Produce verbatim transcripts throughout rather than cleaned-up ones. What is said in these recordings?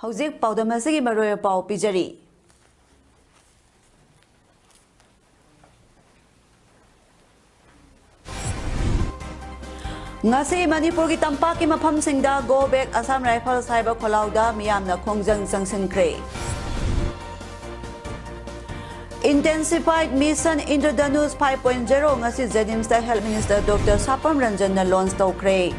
ꯍꯧꯖꯤꯛ ꯄꯥꯎꯗꯝ ꯑꯁꯤꯒꯤ ꯃꯔꯨꯑꯣꯏꯕ ꯄꯥꯎ ꯄꯤꯖꯔꯤ꯫ ꯉꯁꯤ ꯃꯅꯤꯄꯨꯔꯒꯤ ꯇꯝꯄꯥꯛꯀꯤ ꯃꯐꯝꯁꯤꯡꯗ Go Back Assam Rifles ꯍꯥꯏꯕ ꯈꯣꯜꯂꯥꯎꯗ ꯃꯤꯌꯥꯝꯅ ꯈꯣꯡꯖꯪ ꯆꯪꯁꯤꯟꯈ꯭ꯔꯦ꯫ Intensified Mission Indradhanush five point zero ꯉꯁꯤ JNIMSꯇ Health Minister Doctor ꯁꯥꯄꯝ ꯔꯟꯖꯟꯅ launch ꯇꯧꯈ꯭ꯔꯦ꯫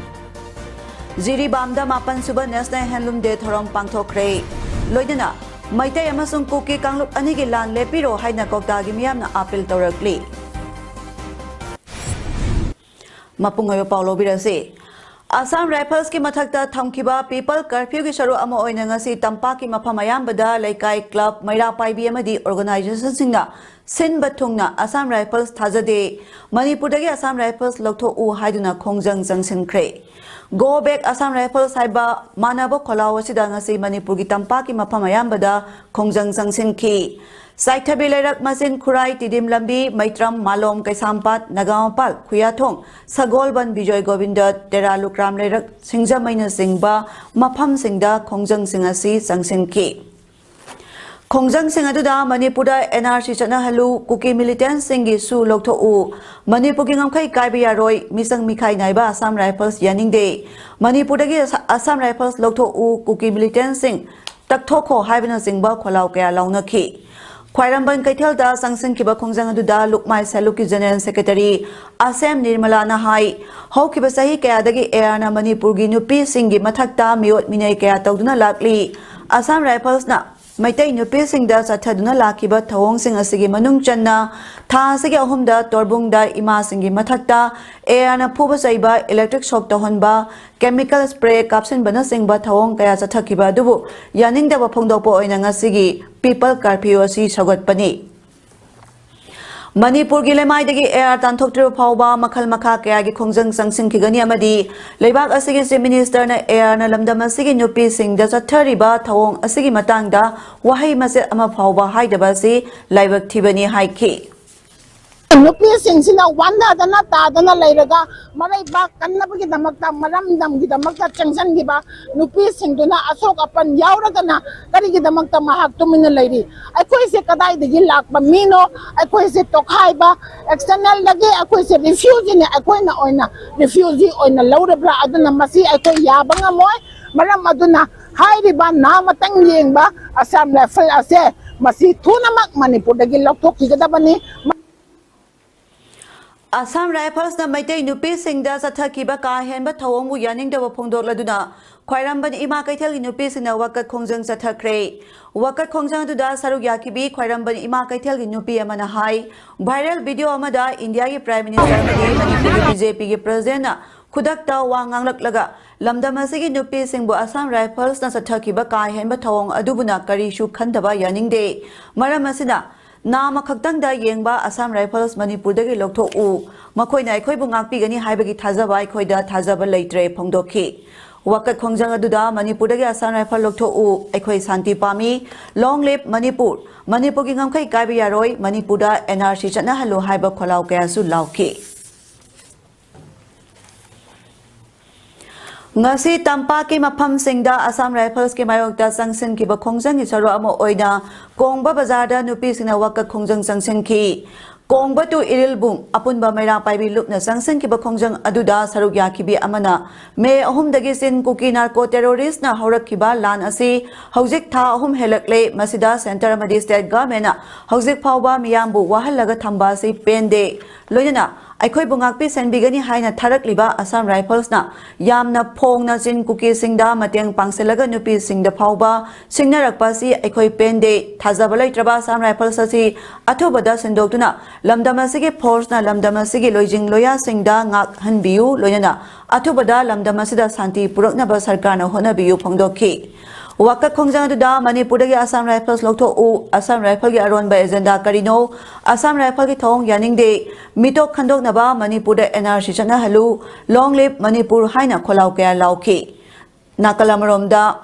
ꯖꯤꯔꯤꯕꯥꯝꯗ ꯃꯥꯄꯟ ꯁꯨꯕ National Handloom Day ꯊꯧꯔꯝ ꯄꯥꯡꯊꯣꯛꯈ꯭ꯔꯦ꯫ ꯂꯣꯏꯅꯅ ꯃꯩꯇꯩ ꯑꯃꯁꯨꯡ ꯀꯨꯀꯤ ꯀꯥꯡꯂꯨꯞ ꯑꯅꯤꯒꯤ ꯂꯥꯟ ꯂꯦꯞꯄꯤꯔꯣ ꯍꯥꯏꯅ ꯀ꯭ꯋꯥꯛꯇꯥꯒꯤ ꯃꯤꯌꯥꯝꯅ appeal ꯇꯧꯔꯛꯂꯤ꯫ ꯃꯄꯨꯡ ꯑꯣꯏꯕ ꯄꯥꯎ ꯂꯧꯕꯤꯔꯁꯤ꯫ Assam Riflesꯀꯤ ꯃꯊꯛꯇ ꯊꯝꯈꯤꯕ People Curfewꯒꯤ ꯁꯔꯨꯛ ꯑꯃ ꯑꯣꯏꯅ ꯉꯁꯤ ꯇꯝꯄꯥꯛꯀꯤ ꯃꯐꯝ ꯑꯌꯥꯝꯕꯗ ꯂꯩꯀꯥꯏ, club, ꯃꯩꯔꯥ ꯄꯥꯏꯕꯤ ꯑꯃꯗꯤ organizationꯁꯤꯡꯅ ꯁꯤꯟꯕ ꯊꯨꯡꯅ Assam Rifles ꯊꯥꯖꯗꯦ, ꯃꯅꯤꯄꯨꯔꯗꯒꯤ Assam Rifles ꯂꯧꯊꯣꯛꯎ ꯍꯥꯏꯗꯨꯅ ꯈꯣꯡꯖꯪ ꯆꯪꯁꯤꯟꯈ꯭ꯔꯦ꯫ Go Back Assam Rifles ꯍꯥꯏꯕ ꯃꯥꯟꯅꯕ ꯈꯣꯜꯂꯥꯎ ꯑꯁꯤꯗ ꯉꯁꯤ ꯃꯅꯤꯄꯨꯔꯒꯤ ꯇꯝꯄꯥꯛꯀꯤ ꯃꯐꯝ ꯑꯌꯥꯝꯕꯗ ꯈꯣꯡꯖꯪ ꯆꯪꯁꯤꯟꯈꯤ꯫ ꯆꯥꯏꯊꯕꯤ ꯂꯩꯔꯛ ꯃꯆꯤꯟ ꯈꯨꯔꯥꯏ, ꯇꯤꯗꯤꯝ ꯂꯝꯕꯤ, ꯃꯩꯇ꯭ꯔꯝ, ꯃꯥꯂꯣꯝ, ꯀꯩꯁꯥꯝꯄꯥꯠ, ꯅꯒꯥꯃꯄꯥꯜ, ꯈꯨꯌꯥꯊꯣꯡ, ꯁꯒꯣꯜꯕꯟ, ꯕꯤꯖꯣꯏ ꯒꯣꯕꯤꯟꯗ, ꯇꯦꯔꯥ ꯂꯨꯀ꯭ꯔꯥꯝ ꯂꯩꯔꯛ, ꯁꯤꯡꯖꯃꯩꯅꯆꯤꯡꯕ ꯃꯐꯝꯁꯤꯡꯗ ꯈꯣꯡꯖꯪꯁꯤꯡ ꯑꯁꯤ ꯆꯪꯁꯤꯟꯈꯤ꯫ ꯈꯣꯡꯖꯪꯁꯤꯡ ꯑꯗꯨꯗ ꯃꯅꯤꯄꯨꯔꯗ NRC ꯆꯠꯅꯍꯜꯂꯨ, ꯀꯨꯀꯤ militantꯁꯤꯡꯒꯤ ꯁꯨ ꯂꯧꯊꯣꯛꯎ, ꯃꯅꯤꯄꯨꯔꯒꯤ ꯉꯝꯈꯩ ꯀꯥꯏꯕ ꯌꯥꯔꯣꯏ, ꯃꯤꯆꯪ ꯃꯤꯈꯥꯏ ꯅꯥꯏꯕ Assam Rifles ꯌꯥꯅꯤꯡꯗꯦ, ꯃꯅꯤꯄꯨꯔꯗꯒꯤ ꯑꯁ-, Assam Rifles ꯂꯧꯊꯣꯛꯎ, ꯀꯨꯀꯤ militantꯁꯤꯡ ꯇꯛꯊꯣꯛꯈꯣ ꯍꯥꯏꯕꯅꯆꯤꯡꯕ ꯈꯣꯜꯂꯥꯎ ꯀꯌꯥ ꯂꯥꯎꯅꯈꯤ꯫ ꯈ꯭ꯋꯥꯏꯔꯝꯕꯟ ꯀꯩꯊꯦꯜꯗ ꯆꯪꯁꯤꯟꯈꯤꯕ ꯈꯣꯡꯖꯪ ꯑꯗꯨꯗ ꯂꯨꯞꯃꯥꯏ ꯁꯦꯂꯨꯛꯀꯤ General Secretary ꯑꯁꯦꯝ ꯅꯤꯔꯃꯂꯥꯅ ꯍꯥꯏ, ꯍꯧꯈꯤꯕ ꯆꯍꯤ ꯀꯌꯥꯗꯒꯤ ARꯅ ꯃꯅꯤꯄꯨꯔꯒꯤ ꯅꯨꯄꯤꯁꯤꯡꯒꯤ ꯃꯊꯛꯇ ꯃꯤꯑꯣꯠ ꯃꯤꯅꯩ ꯀꯌꯥ ꯇꯧꯗꯨꯅ ꯂꯥꯛꯂꯤ꯫ ꯑꯁꯥꯝ ꯔꯥꯏꯐꯜꯁꯅ ꯃꯩꯇꯩ ꯅꯨꯄꯤꯁꯤꯡꯗ ꯆꯠꯊꯗꯨꯅ ꯂꯥꯛꯈꯤꯕ ꯊꯧꯑꯣꯡꯁꯤꯡ ꯑꯁꯤꯒꯤ ꯃꯅꯨꯡ ꯆꯟꯅ ꯊꯥ ꯑꯁꯤꯒꯤ ꯑꯍꯨꯝꯗ ꯇꯣꯔꯕꯨꯡꯗ ꯏꯃꯥꯁꯤꯡꯒꯤ ꯃꯊꯛꯇ ꯑꯦ ꯑꯥꯔꯅ ꯐꯨꯕ ꯆꯩꯕ, ꯏꯂꯦꯛꯇ꯭ꯔꯤꯛ ꯁꯣꯛ ꯇꯧꯍꯟꯕ, ꯀꯦꯃꯤꯀꯦꯜ ꯁ꯭ꯄ꯭ꯔꯦ ꯀꯥꯞꯁꯤꯟꯕꯅꯆꯤꯡꯕ ꯊꯧꯑꯣꯡ ꯀꯌꯥ ꯆꯠꯊꯈꯤꯕ ꯑꯗꯨꯕꯨ ꯌꯥꯅꯤꯡꯗꯕ ꯐꯣꯡꯗꯣꯛꯄ ꯑꯣꯏꯅ ꯉꯁꯤꯒꯤ ꯄꯤꯄꯜ ꯀꯔꯐ꯭ꯌꯨ ꯑꯁꯤ ꯁꯧꯒꯠꯄꯅꯤ꯫ ꯃꯅꯤꯄꯨꯔꯒꯤ ꯂꯩꯃꯥꯏꯗꯒꯤ ꯑꯦ ꯑꯥꯔ ꯇꯥꯟꯊꯣꯛꯇ꯭ꯔꯤꯕ ꯐꯥꯎꯕ ꯃꯈꯜ ꯃꯈꯥ ꯀꯌꯥꯒꯤ ꯈꯣꯡꯖꯪ ꯆꯪꯁꯤꯟꯈꯤꯒꯅꯤ ꯑꯃꯗꯤ ꯂꯩꯕꯥꯛ ꯑꯁꯤꯒꯤ ꯆꯤꯐ ꯃꯤꯅꯤꯁꯇꯔꯅ ꯑꯦ ꯑꯥꯔꯅ ꯂꯝꯗꯝ ꯑꯁꯤꯒꯤ ꯅꯨꯄꯤꯁꯤꯡꯗ ꯆꯠꯊꯔꯤꯕ ꯊꯧꯑꯣꯡ ꯑꯁꯤꯒꯤ ꯃꯇꯥꯡꯗ ꯋꯥꯍꯩ ꯃꯆꯦꯠ ꯑꯃ ꯐꯥꯎꯕ ꯍꯥꯏꯗꯕ ꯑꯁꯤ ꯂꯥꯏꯕꯛ ꯊꯤꯕꯅꯤ ꯍꯥꯏꯈꯤ꯫ ꯅꯨꯄꯤꯁꯤꯡꯁꯤꯅ ꯋꯥꯟꯊꯗꯅ ꯇꯥꯗꯅ ꯂꯩꯔꯒ ꯃꯔꯩꯕꯥꯛ ꯀꯟꯅꯕꯒꯤꯗꯃꯛꯇ, ꯃꯔꯝꯗꯝꯒꯤꯗꯃꯛꯇ ꯆꯪꯁꯤꯟꯈꯤꯕ ꯅꯨꯄꯤꯁꯤꯡꯗꯨꯅ ꯑꯁꯣꯛ ꯑꯄꯟ ꯌꯥꯎꯔꯒꯅ ꯀꯔꯤꯒꯤꯗꯃꯛꯇ ꯃꯍꯥꯛ ꯇꯨꯃꯤꯟꯅ ꯂꯩꯔꯤ? ꯑꯩꯈꯣꯏꯁꯦ ꯀꯗꯥꯏꯗꯒꯤ ꯂꯥꯛꯄ ꯃꯤꯅꯣ? ꯑꯩꯈꯣꯏꯁꯦ ꯇꯣꯈꯥꯏꯕ, ꯑꯦꯛꯁꯇꯔꯅꯦꯜꯗꯒꯤ ꯑꯩꯈꯣꯏꯁꯦ ꯔꯤꯐ꯭ꯌꯨꯖꯤꯅꯤ, ꯑꯩꯈꯣꯏꯅ ꯑꯣꯏꯅ ꯔꯤꯐ꯭ꯌꯨꯖꯤ ꯑꯣꯏꯅ ꯂꯧꯔꯕ꯭ꯔꯥ? ꯑꯗꯨꯅ ꯃꯁꯤ ꯑꯩꯈꯣꯏ ꯌꯥꯕ ꯉꯝꯃꯣꯏ꯫ ꯃꯔꯝ ꯑꯗꯨꯅ ꯍꯥꯏꯔꯤꯕ ꯅꯥ ꯃꯇꯪ ꯌꯦꯡꯕ ꯑꯁꯥꯝ ꯔꯥꯏꯐꯜ ꯑꯁꯦ ꯃꯁꯤ ꯊꯨꯅꯃꯛ ꯃꯅꯤꯄꯨꯔꯗꯒꯤ ꯂꯧꯊꯣꯛꯈꯤꯒꯗꯕꯅꯤ꯫ ꯑꯁꯥꯝ ꯔꯥꯏꯐꯜꯁꯅ ꯃꯩꯇꯩ ꯅꯨꯄꯤꯁꯤꯡꯗ ꯆꯠꯊꯈꯤꯕ ꯀꯥ ꯍꯦꯟꯕ ꯊꯧꯑꯣꯡꯕꯨ ꯌꯥꯅꯤꯡꯗꯕ ꯐꯣꯡꯗꯣꯛꯂꯗꯨꯅ ꯈ꯭ꯋꯥꯏꯔꯝꯕꯟ ꯏꯃꯥ ꯀꯩꯊꯦꯜꯒꯤ ꯅꯨꯄꯤꯁꯤꯡꯅ ꯋꯥꯀꯠ ꯈꯣꯡꯖꯪ ꯆꯠꯊꯈ꯭ꯔꯦ꯫ ꯋꯥꯀꯠ ꯈꯣꯡꯖꯪ ꯑꯗꯨꯗ ꯁꯔꯨꯛ ꯌꯥꯈꯤꯕꯤ ꯈ꯭ꯋꯥꯏꯔꯝꯕꯟ ꯏꯃꯥ ꯀꯩꯊꯦꯜꯒꯤ ꯅꯨꯄꯤ ꯑꯃꯅ ꯍꯥꯏ, ꯚꯥꯏꯔꯦꯜ ꯚꯤꯗꯤꯑꯣ ꯑꯃꯗ ꯏꯟꯗꯤꯌꯥꯒꯤ ꯄ꯭ꯔꯥꯏꯝ ꯃꯤꯅꯤꯁꯇꯔ ꯑꯃꯗꯤ ꯃꯅꯤꯄꯨꯔꯒꯤ ꯕꯤ ꯖꯦ ꯄꯤꯒꯤ ꯄ꯭ꯔꯁꯤꯗꯦꯟꯅ ꯈꯨꯗꯛꯇ ꯋꯥ ꯉꯥꯡꯂꯛꯂꯒ ꯂꯝꯗꯝ ꯑꯁꯤꯒꯤ ꯅꯨꯄꯤꯁꯤꯡꯕꯨ ꯑꯁꯥꯝ ꯔꯥꯏꯐꯜꯁꯅ ꯆꯠꯊꯈꯤꯕ ꯀꯥ ꯍꯦꯟꯕ ꯊꯧꯑꯣꯡ ꯑꯗꯨꯕꯨꯅ ꯀꯔꯤꯁꯨ ꯈꯟꯊꯕ ꯌꯥꯅꯤꯡꯗꯦ꯫ ꯃꯔꯝ ꯑꯁꯤꯅ ꯅꯥꯝ ꯑꯃꯈꯛꯇꯪꯗ ꯌꯦꯡꯕ ꯑꯁꯥꯝ ꯔꯥꯏꯐꯜꯁ ꯃꯅꯤꯄꯨꯔꯗꯒꯤ ꯂꯧꯊꯣꯛꯎ꯫ ꯃꯈꯣꯏꯅ ꯑꯩꯈꯣꯏꯕꯨ ꯉꯥꯛꯄꯤꯒꯅꯤ ꯍꯥꯏꯕꯒꯤ ꯊꯥꯖꯕ ꯑꯩꯈꯣꯏꯗ ꯊꯥꯖꯕ ꯂꯩꯇ꯭ꯔꯦ ꯐꯣꯡꯗꯣꯛꯈꯤ꯫ ꯋꯥꯀꯠ ꯈꯣꯡꯖꯪ ꯑꯗꯨꯗ ꯃꯅꯤꯄꯨꯔꯗꯒꯤ ꯑꯁꯥꯝ ꯔꯥꯏꯐꯜ ꯂꯧꯊꯣꯛꯎ, ꯑꯩꯈꯣꯏ ꯁꯥꯟꯇꯤ ꯄꯥꯝꯃꯤ, ꯂꯣꯡ ꯂꯤꯞ ꯃꯅꯤꯄꯨꯔ, ꯃꯅꯤꯄꯨꯔꯒꯤ ꯉꯝꯈꯩ ꯀꯥꯏꯕ ꯌꯥꯔꯣꯏ, ꯃꯅꯤꯄꯨꯔꯗ ꯑꯦꯟ ꯑꯥꯔ ꯁꯤ ꯆꯠꯅꯍꯜꯂꯨ ꯍꯥꯏꯕ ꯈꯣꯜꯂꯥꯎ ꯀꯌꯥꯁꯨ ꯂꯥꯎꯈꯤ꯫ ꯉꯁꯤ ꯇꯝꯄꯥꯛꯀꯤ ꯃꯐꯝꯁꯤꯡꯗ ꯑꯁꯥꯝ ꯔꯥꯏꯐꯜꯁꯀꯤ ꯃꯥꯌꯣꯛꯇ ꯆꯪꯁꯤꯟꯈꯤꯕ ꯈꯣꯡꯖꯪꯒꯤ ꯁꯔꯨꯛ ꯑꯃ ꯑꯣꯏꯅ ꯀꯣꯡꯕ ꯕꯖꯥꯔꯗ ꯅꯨꯄꯤꯁꯤꯡꯅ ꯋꯥꯀꯠ ꯈꯣꯡꯖꯪ ꯆꯪꯁꯤꯟꯈꯤ꯫ ꯀꯣꯡꯕ ꯇꯨ ꯏꯔꯤꯜꯕꯨꯡ ꯑꯄꯨꯟꯕ ꯃꯩꯔꯥ ꯄꯥꯏꯕꯤ ꯂꯨꯞꯅ ꯆꯪꯁꯤꯟꯈꯤꯕ ꯈꯣꯡꯖꯪ ꯑꯗꯨꯗ ꯁꯔꯨꯛ ꯌꯥꯈꯤꯕꯤ ꯑꯃꯅ ꯃꯦ ꯑꯍꯨꯝꯗꯒꯤ ꯆꯤꯟ ꯀꯨꯀꯤ ꯅꯥꯔꯀꯣ ꯇꯦꯔꯣꯔꯤꯁꯅ ꯍꯧꯔꯛꯈꯤꯕ ꯂꯥꯟ ꯑꯁꯤ ꯍꯧꯖꯤꯛ ꯊꯥ ꯑꯍꯨꯝ ꯍꯦꯜꯂꯛꯂꯦ꯫ ꯃꯁꯤꯗ ꯁꯦꯟꯇꯔ ꯑꯃꯗꯤ ꯁ꯭ꯇꯦꯠ ꯒꯚꯔꯟꯃꯦꯟꯠꯅ ꯍꯧꯖꯤꯛ ꯐꯥꯎꯕ ꯃꯤꯌꯥꯝꯕꯨ ꯋꯥꯍꯜꯂꯒ ꯊꯝꯕ ꯑꯁꯤ ꯄꯦꯟꯗꯦ꯫ ꯂꯣꯏꯅꯅ ꯑꯩꯈꯣꯏꯕꯨ ꯉꯥꯛꯄꯤ ꯁꯦꯟꯕꯤꯒꯅꯤ ꯍꯥꯏꯅ ꯊꯥꯔꯛꯂꯤꯕ Assam Riflesꯅ ꯌꯥꯝꯅ ꯐꯣꯡꯅ ꯆꯤꯟ ꯀꯨꯀꯤꯁꯤꯡꯗ ꯃꯇꯦꯡ ꯄꯥꯡꯁꯤꯜꯂꯒ ꯅꯨꯄꯤꯁꯤꯡꯗ ꯐꯥꯎꯕ ꯁꯤꯡꯅꯔꯛꯄ ꯑꯁꯤ ꯑꯩꯈꯣꯏ ꯄꯦꯟꯗꯦ, ꯊꯥꯖꯕ ꯂꯩꯇ꯭ꯔꯕ Assam Rifles ꯑꯁꯤ ꯑꯊꯨꯕꯗ ꯁꯤꯟꯗꯣꯛꯇꯨꯅ ꯂꯝꯗꯝ ꯑꯁꯤꯒꯤ forceꯅ ꯂꯝꯗꯝ ꯑꯁꯤꯒꯤ ꯂꯣꯏꯖꯤꯡ ꯂꯣꯌꯥꯁꯤꯡꯗ ꯉꯥꯛꯍꯟꯕꯤꯌꯨ, ꯂꯣꯏꯅꯅ ꯑꯊꯨꯕꯗ ꯂꯝꯗꯝ ꯑꯁꯤꯗ ꯁꯥꯟꯇꯤ ꯄꯨꯔꯛꯅꯕ ꯁꯔꯀꯥꯔꯅ ꯍꯣꯠꯅꯕꯤꯌꯨ ꯐꯣꯡꯗꯣꯛꯈꯤ꯫ ꯋꯥꯀꯠ ꯈꯣꯡꯖꯪ ꯑꯗꯨꯗ ꯃꯅꯤꯄꯨꯔꯗꯒꯤ Assam Rifles ꯂꯧꯊꯣꯛꯎ, Assam Riflesꯒꯤ ꯑꯔꯣꯟꯕ agenda ꯀꯔꯤꯅꯣ, Assam Riflesꯒꯤ ꯊꯧꯑꯣꯡ ꯌꯥꯅꯤꯡꯗꯦ, ꯃꯤꯇꯣꯛ ꯈꯟꯗꯣꯛꯅꯕ ꯃꯅꯤꯄꯨꯔꯗ N R C ꯆꯠꯅꯍꯜꯂꯨ, Long Live Manipur ꯍꯥꯏꯅ ꯈꯣꯜꯂꯥꯎ ꯀꯌꯥ ꯂꯥꯎꯈꯤ꯫ ꯅꯥꯀꯜ ꯑꯃꯔꯣꯝꯗ,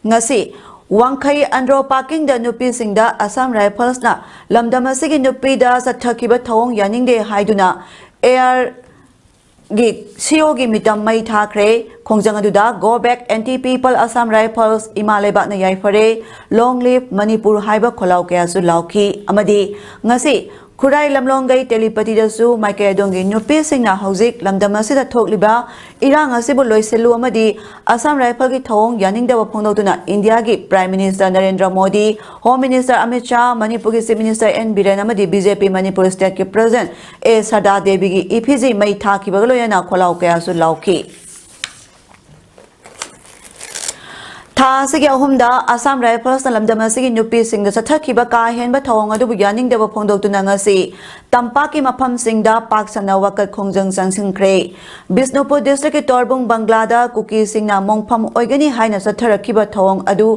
ꯉꯁꯤ ꯋꯥꯡꯈꯩ ꯑꯟꯗ꯭ꯔꯣ parkingꯗ ꯅꯨꯄꯤꯁꯤꯡꯗ Assam Riflesꯅ ꯂꯝꯗꯝ ꯑꯁꯤꯒꯤ ꯅꯨꯄꯤꯗ ꯆꯠꯊꯈꯤꯕ ꯊꯧꯑꯣꯡ ꯌꯥꯅꯤꯡꯗꯦ ꯍꯥꯏꯗꯨꯅ A R ꯒꯤ C O ꯒꯤ ꯃꯤꯇꯝ ꯃꯩ ꯊꯥꯈ꯭ꯔꯦ꯫ ꯈꯣꯡꯖꯪ ꯑꯗꯨꯗ "Go back anti people Assam Rifles, ꯏꯃꯥ ꯂꯩꯕꯥꯛꯅ ꯌꯥꯏꯐꯔꯦ, Long Live Manipur" ꯍꯥꯏꯕ ꯈꯣꯜꯂꯥꯎ ꯀꯌꯥꯁꯨ ꯂꯥꯎꯈꯤ꯫ ꯑꯃꯗꯤ ꯉꯁꯤ ꯈꯨꯔꯥꯏ ꯂꯝꯂꯣꯡꯒꯩ ꯇꯦꯂꯤꯄꯇꯤꯗꯁꯨ ꯃꯥꯏꯀꯩ ꯑꯗꯣꯝꯒꯤ ꯅꯨꯄꯤꯁꯤꯡꯅ ꯍꯧꯖꯤꯛ ꯂꯝꯗꯝ ꯑꯁꯤꯗ ꯊꯣꯛꯂꯤꯕ ꯏꯔꯥꯡ ꯑꯁꯤꯕꯨ ꯂꯣꯏꯁꯤꯜꯂꯨ ꯑꯃꯗꯤ Assam Riflesꯀꯤ ꯊꯧꯑꯣꯡ ꯌꯥꯅꯤꯡꯗꯕ ꯐꯣꯡꯗꯣꯛꯇꯨꯅ ꯏꯟꯗꯤꯌꯥꯒꯤ Prime Minister Narendra Modi, Home Minister Amit Shah, ꯃꯅꯤꯄꯨꯔꯒꯤ Chief Minister N ꯕꯤꯔꯦꯟ ꯑꯃꯗꯤ B J P Manipur stateꯀꯤ President ꯑꯦ ꯁꯔꯗꯥ ꯗꯦꯕꯤꯒꯤ effigy ꯃꯩ ꯊꯥꯈꯤꯕꯒ ꯂꯣꯏꯅꯅ ꯈꯣꯜꯂꯥꯎ ꯀꯌꯥꯁꯨ ꯂꯥꯎꯈꯤ꯫ ꯊꯥ ꯑꯁꯤꯒꯤ ꯑꯍꯨꯝꯗ Assam Riflesꯅ ꯂꯝꯗꯝ ꯑꯁꯤꯒꯤ ꯅꯨꯄꯤꯁꯤꯡꯗ ꯆꯠꯊꯈꯤꯕ ꯀꯥ ꯍꯦꯟꯕ ꯊꯧꯑꯣꯡ ꯑꯗꯨꯕꯨ ꯌꯥꯅꯤꯡꯗꯕ ꯐꯣꯡꯗꯣꯛꯇꯨꯅ ꯉꯁꯤ ꯇꯝꯄꯥꯛꯀꯤ ꯃꯐꯝꯁꯤꯡꯗ ꯄꯥꯛ ꯁꯟꯅ ꯋꯥꯀꯠ ꯈꯣꯡꯖꯪ ꯆꯪꯁꯤꯟꯈ꯭ꯔꯦ꯫ ꯕꯤꯁꯅꯨꯄꯨꯔ districtꯀꯤ ꯇꯣꯔꯕꯨꯡ ꯕꯪꯒ꯭ꯂꯥꯗ ꯀꯨꯀꯤꯁꯤꯡꯅ ꯃꯣꯡꯐꯝ ꯑꯣꯏꯒꯅꯤ ꯍꯥꯏꯅ ꯆꯠꯊꯔꯛꯈꯤꯕ ꯊꯧꯑꯣꯡ ꯑꯗꯨ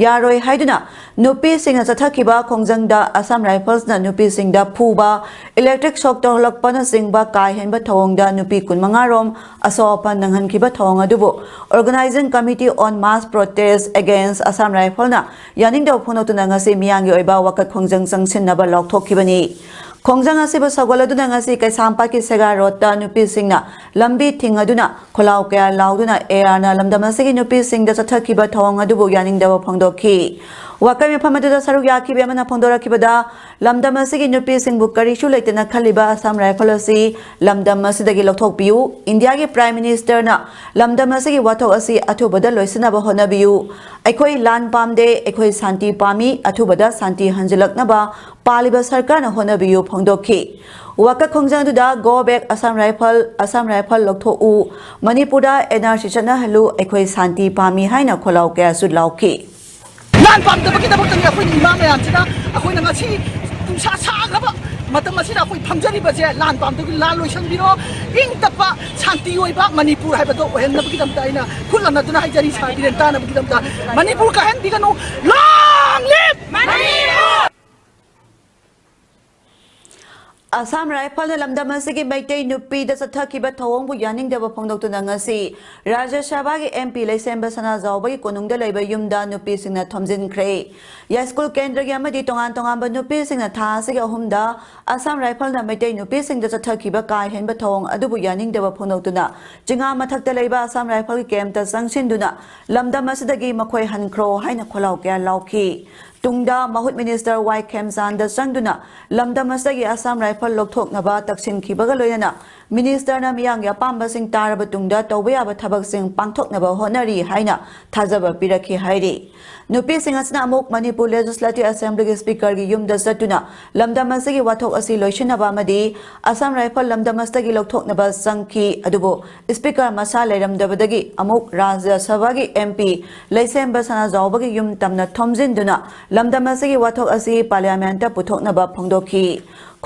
ꯌꯥꯔꯣꯏ ꯍꯥꯏꯗꯨꯅ ꯅꯨꯄꯤꯁꯤꯡꯅ ꯆꯠꯊꯈꯤꯕ ꯈꯣꯡꯖꯪꯗ Assam Riflesꯅ ꯅꯨꯄꯤꯁꯤꯡꯗ ꯐꯨꯕ, electric shock ꯇꯧꯍꯜꯂꯛꯄꯅꯆꯤꯡꯕ ꯀꯥ ꯍꯦꯟꯕ ꯊꯧꯑꯣꯡꯗ ꯅꯨꯄꯤ ꯀꯨꯟꯃꯉꯥ ꯔꯣꯝ ꯑꯁꯣꯛ ꯑꯄꯟ ꯅꯪꯍꯟꯈꯤꯕ ꯊꯧꯑꯣꯡ ꯑꯗꯨꯕꯨ Organising Committee on Mass Protest Against Assam Riflesꯅ ꯌꯥꯅꯤꯡꯗꯕ ꯐꯣꯡꯗꯣꯛꯇꯨꯅ ꯉꯁꯤ ꯃꯤꯌꯥꯝꯒꯤ ꯑꯣꯏꯕ ꯋꯥꯀꯠ ꯈꯣꯡꯖꯪ ꯆꯪꯁꯤꯟꯅꯕ ꯂꯥꯎꯊꯣꯛꯈꯤꯕꯅꯤ꯫ ꯈꯣꯡꯖꯪ ꯑꯁꯤꯕꯨ ꯁꯧꯒꯠꯂꯗꯨꯅ ꯉꯁꯤ ꯀꯩꯁꯥꯝꯄꯥꯠꯀꯤ ꯁꯦꯒꯥ ꯔꯣꯗꯇ ꯅꯨꯄꯤꯁꯤꯡꯅ ꯂꯝꯕꯤ ꯊꯤꯡꯉꯗꯨꯅ ꯈꯣꯜꯂꯥꯎ ꯀꯌꯥ ꯂꯥꯎꯗꯨꯅ A R ꯅ ꯂꯝꯗꯝ ꯑꯁꯤꯒꯤ ꯅꯨꯄꯤꯁꯤꯡꯗ ꯆꯠꯊꯈꯤꯕ ꯊꯧꯑꯣꯡ ꯑꯗꯨꯕꯨ ꯌꯥꯅꯤꯡꯗꯕ ꯐꯣꯡꯗꯣꯛꯈꯤ꯫ ꯋꯥꯀꯠ ꯃꯤꯐꯝ ꯑꯗꯨꯗ ꯁꯔꯨꯛ ꯌꯥꯈꯤꯕ ꯑꯃꯅ ꯐꯣꯡꯗꯣꯔꯛꯈꯤꯕꯗ, ꯂꯝꯗꯝ ꯑꯁꯤꯒꯤ ꯅꯨꯄꯤꯁꯤꯡꯕꯨ ꯀꯔꯤꯁꯨ ꯂꯩꯇꯅ ꯈꯜꯂꯤꯕ Assam Rifles ꯑꯁꯤ ꯂꯝꯗꯝ ꯑꯁꯤꯗꯒꯤ ꯂꯧꯊꯣꯛꯄꯤꯌꯨ꯫ ꯏꯟꯗꯤꯌꯥꯒꯤ Prime Ministerꯅ ꯂꯝꯗꯝ ꯑꯁꯤꯒꯤ ꯋꯥꯊꯣꯛ ꯑꯁꯤ ꯑꯊꯨꯕꯗ ꯂꯣꯏꯁꯤꯟꯅꯕ ꯍꯣꯠꯅꯕꯤꯌꯨ꯫ ꯑꯩꯈꯣꯏ ꯂꯥꯟ ꯄꯥꯝꯗꯦ, ꯑꯩꯈꯣꯏ ꯁꯥꯟꯇꯤ ꯄꯥꯝꯃꯤ, ꯑꯊꯨꯕꯗ ꯁꯥꯟꯇꯤ ꯍꯟꯖꯤꯜꯂꯛꯅꯕ ꯄꯥꯜꯂꯤꯕ ꯁꯔꯀꯥꯔꯅ ꯍꯣꯠꯅꯕꯤꯌꯨ ꯐꯣꯡꯗꯣꯛꯈꯤ꯫ ꯋꯥꯀꯠ ꯈꯣꯡꯖꯪ ꯑꯗꯨꯗ "Go back Assam Rifle, Assam Rifle ꯂꯧꯊꯣꯛꯎ, ꯃꯅꯤꯄꯨꯔꯗ NRC ꯆꯠꯅꯍꯜꯂꯨ, ꯑꯩꯈꯣꯏ ꯁꯥꯟꯇꯤ ꯄꯥꯝꯃꯤ" ꯍꯥꯏꯅ ꯈꯣꯜꯂꯥꯎ ꯀꯌꯥꯁꯨ ꯂꯥꯎꯈꯤ꯫ ꯂꯥꯟ ꯄꯥꯝꯗꯕꯒꯤꯗꯃꯛꯇꯅꯤ ꯑꯩꯈꯣꯏ ꯏꯃꯥ ꯃꯌꯥꯝꯁꯤꯅ ꯑꯩꯈꯣꯏꯅ ꯉꯁꯤ ꯅꯨꯡꯁꯥ ꯁꯥꯈ꯭ꯔꯕ ꯃꯇꯝ ꯑꯁꯤꯗ ꯑꯩꯈꯣꯏ ꯐꯝꯖꯔꯤꯕꯁꯦ꯫ ꯂꯥꯟ ꯄꯥꯝꯗꯕꯒꯤ ꯂꯥꯟ ꯂꯣꯏꯁꯤꯟꯕꯤꯔꯣ, ꯏꯪ ꯇꯞꯄ ꯁꯥꯟꯇꯤ ꯑꯣꯏꯕ ꯃꯅꯤꯄꯨꯔ ꯍꯥꯏꯕꯗꯣ ꯑꯣꯏꯍꯟꯅꯕꯒꯤꯗꯃꯛꯇ ꯑꯩꯅ ꯈꯨꯠ ꯂꯟꯅꯗꯨꯅ ꯍꯥꯏꯖꯔꯤ꯫ ꯁꯥꯟꯇꯤ ꯂꯦꯟ ꯇꯥꯅꯕꯒꯤꯗꯃꯛꯇ ꯃꯅꯤꯄꯨꯔ ꯀꯥꯏꯍꯟꯕꯤꯒꯅꯨ꯫ Long live Manipur! ꯑꯁꯥꯝ ꯔꯥꯏꯐꯜꯅ ꯂꯝꯗꯝ ꯑꯁꯤꯒꯤ ꯃꯩꯇꯩ ꯅꯨꯄꯤꯗ ꯆꯠꯊꯈꯤꯕ ꯊꯧꯑꯣꯡꯕꯨ ꯌꯥꯅꯤꯡꯗꯕ ꯐꯣꯡꯗꯣꯛꯇꯨꯅ ꯉꯁꯤ ꯔꯥꯖ꯭ꯌ ꯁꯚꯥꯒꯤ MP ꯂꯩꯁꯦꯝꯕ ꯁꯅꯥꯖꯥꯎꯕꯒꯤ ꯀꯣꯅꯨꯡꯗ ꯂꯩꯕ ꯌꯨꯝꯗ ꯅꯨꯄꯤꯁꯤꯡꯅ ꯊꯣꯝꯖꯤꯟꯈ꯭ꯔꯦ꯫ ꯌꯥꯏꯁ꯭ꯀꯨꯜ ꯀꯦꯟꯗ꯭ꯔꯒꯤ ꯑꯃꯗꯤ ꯇꯣꯉꯥꯟ ꯇꯣꯉꯥꯟꯕ ꯅꯨꯄꯤꯁꯤꯡꯅ ꯊꯥ ꯑꯁꯤꯒꯤ ꯑꯍꯨꯝꯗ ꯑꯁꯥꯝ ꯔꯥꯏꯐꯜꯅ ꯃꯩꯇꯩ ꯅꯨꯄꯤꯁꯤꯡꯗ ꯆꯠꯊꯈꯤꯕ ꯀꯥ ꯍꯦꯟꯕ ꯊꯧꯑꯣꯡ ꯑꯗꯨꯕꯨ ꯌꯥꯅꯤꯡꯗꯕ ꯐꯣꯡꯗꯣꯛꯇꯨꯅ ꯆꯤꯉꯥ ꯃꯊꯛꯇ ꯂꯩꯕ ꯑꯁꯥꯝ ꯔꯥꯏꯐꯜꯒꯤ ꯀꯦꯝꯞꯇ ꯆꯪꯁꯤꯟꯗꯨꯅ ꯂꯝꯗꯝ ꯑꯁꯤꯗꯒꯤ ꯃꯈꯣꯏ ꯍꯟꯈ꯭ꯔꯣ ꯍꯥꯏꯅ ꯈꯣꯜꯂꯥꯎ ꯀꯌꯥ ꯂꯥꯎꯈꯤ꯫ ꯇꯨꯡꯗ ꯃꯍꯨꯠ ꯃꯤꯅꯤꯁꯇꯔ ꯋꯥꯏ ꯈꯦꯝꯆꯥꯟꯗ ꯆꯪꯗꯨꯅ ꯂꯝꯗꯝ ꯑꯁꯤꯗꯒꯤ ꯑꯁꯥꯝ ꯔꯥꯏꯐꯜ ꯂꯧꯊꯣꯛꯅꯕ ꯇꯛꯁꯤꯟꯈꯤꯕꯒ ꯂꯣꯏꯅꯅ ꯃꯤꯅꯤꯁꯇꯔꯅ ꯃꯤꯌꯥꯝꯒꯤ ꯑꯄꯥꯝꯕꯁꯤꯡ ꯇꯥꯔꯕ ꯇꯨꯡꯗ ꯇꯧꯕ ꯌꯥꯕ ꯊꯕꯛꯁꯤꯡ ꯄꯥꯡꯊꯣꯛꯅꯕ ꯍꯣꯠꯅꯔꯤ ꯍꯥꯏꯅ ꯊꯥꯖꯕ ꯄꯤꯔꯛꯈꯤ ꯍꯥꯏꯔꯤ꯫ ꯅꯨꯄꯤꯁꯤꯡ ꯑꯁꯤꯅ ꯑꯃꯨꯛ ꯃꯅꯤꯄꯨꯔ ꯂꯦꯖꯤꯁꯂꯦꯇꯤꯚ ꯑꯦꯁꯦꯝꯕ꯭ꯂꯤꯒꯤ ꯁ꯭ꯄꯤꯀꯔꯒꯤ ꯌꯨꯝꯗ ꯆꯠꯇꯨꯅ ꯂꯝꯗꯝ ꯑꯁꯤꯒꯤ ꯋꯥꯊꯣꯛ ꯑꯁꯤ ꯂꯣꯏꯁꯤꯟꯅꯕ ꯑꯃꯗꯤ ꯑꯁꯥꯝ ꯔꯥꯏꯐꯜ ꯂꯝꯗꯝ ꯑꯁꯤꯗꯒꯤ ꯂꯧꯊꯣꯛꯅꯕ ꯆꯪꯈꯤ꯫ ꯑꯗꯨꯕꯨ ꯁ꯭ꯄꯤꯀꯔ ꯃꯁꯥ ꯂꯩꯔꯝꯗꯕꯗꯒꯤ ꯑꯃꯨꯛ ꯔꯥꯖ꯭ꯌ ꯁꯚꯥꯒꯤ MP ꯂꯩꯁꯦꯝꯕ ꯁꯅꯥꯖꯥꯎꯕꯒꯤ ꯌꯨꯝ ꯇꯝꯅ ꯊꯣꯝꯖꯤꯟꯗꯨꯅ ꯂꯝꯗꯝ ꯑꯁꯤꯒꯤ ꯋꯥꯊꯣꯛ ꯑꯁꯤ ꯄꯥꯔꯂꯤꯌꯥꯃꯦꯟꯠꯇ ꯄꯨꯊꯣꯛꯅꯕ ꯐꯣꯡꯗꯣꯛꯈꯤ꯫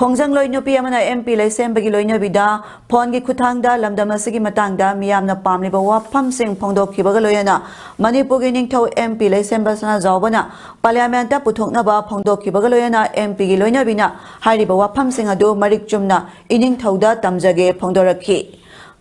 ꯈꯣꯡꯖꯪꯂꯣꯏ ꯅꯨꯄꯤ ꯑꯃꯅ MP ꯂꯩꯁꯦꯝꯕꯒꯤ ꯂꯣꯏꯅꯕꯤꯗ ꯐꯣꯟꯒꯤ ꯈꯨꯠꯊꯥꯡꯗ ꯂꯝꯗꯝ ꯑꯁꯤꯒꯤ ꯃꯇꯥꯡꯗ ꯃꯤꯌꯥꯝꯅ ꯄꯥꯝꯂꯤꯕ ꯋꯥꯐꯝꯁꯤꯡ ꯐꯣꯡꯗꯣꯛꯈꯤꯕꯒ ꯂꯣꯏꯅꯅ ꯃꯅꯤꯄꯨꯔꯒꯤ ꯅꯤꯡꯊꯧ MP ꯂꯩꯁꯦꯝꯕ ꯁꯅꯥꯖꯥꯎꯕꯅ ꯄꯥꯔꯂꯤꯌꯥꯃꯦꯟꯠꯇ ꯄꯨꯊꯣꯛꯅꯕ ꯐꯣꯡꯗꯣꯛꯈꯤꯕꯒ ꯂꯣꯏꯅꯅ MPꯒꯤ ꯂꯣꯏꯅꯕꯤꯅ ꯍꯥꯏꯔꯤꯕ ꯋꯥꯐꯝꯁꯤꯡ ꯑꯗꯨ ꯃꯔꯤꯛ ꯆꯨꯝꯅ ꯏꯅꯤꯡꯊꯧꯗ ꯇꯝꯖꯒꯦ ꯐꯣꯡꯗꯣꯔꯛꯈꯤ꯫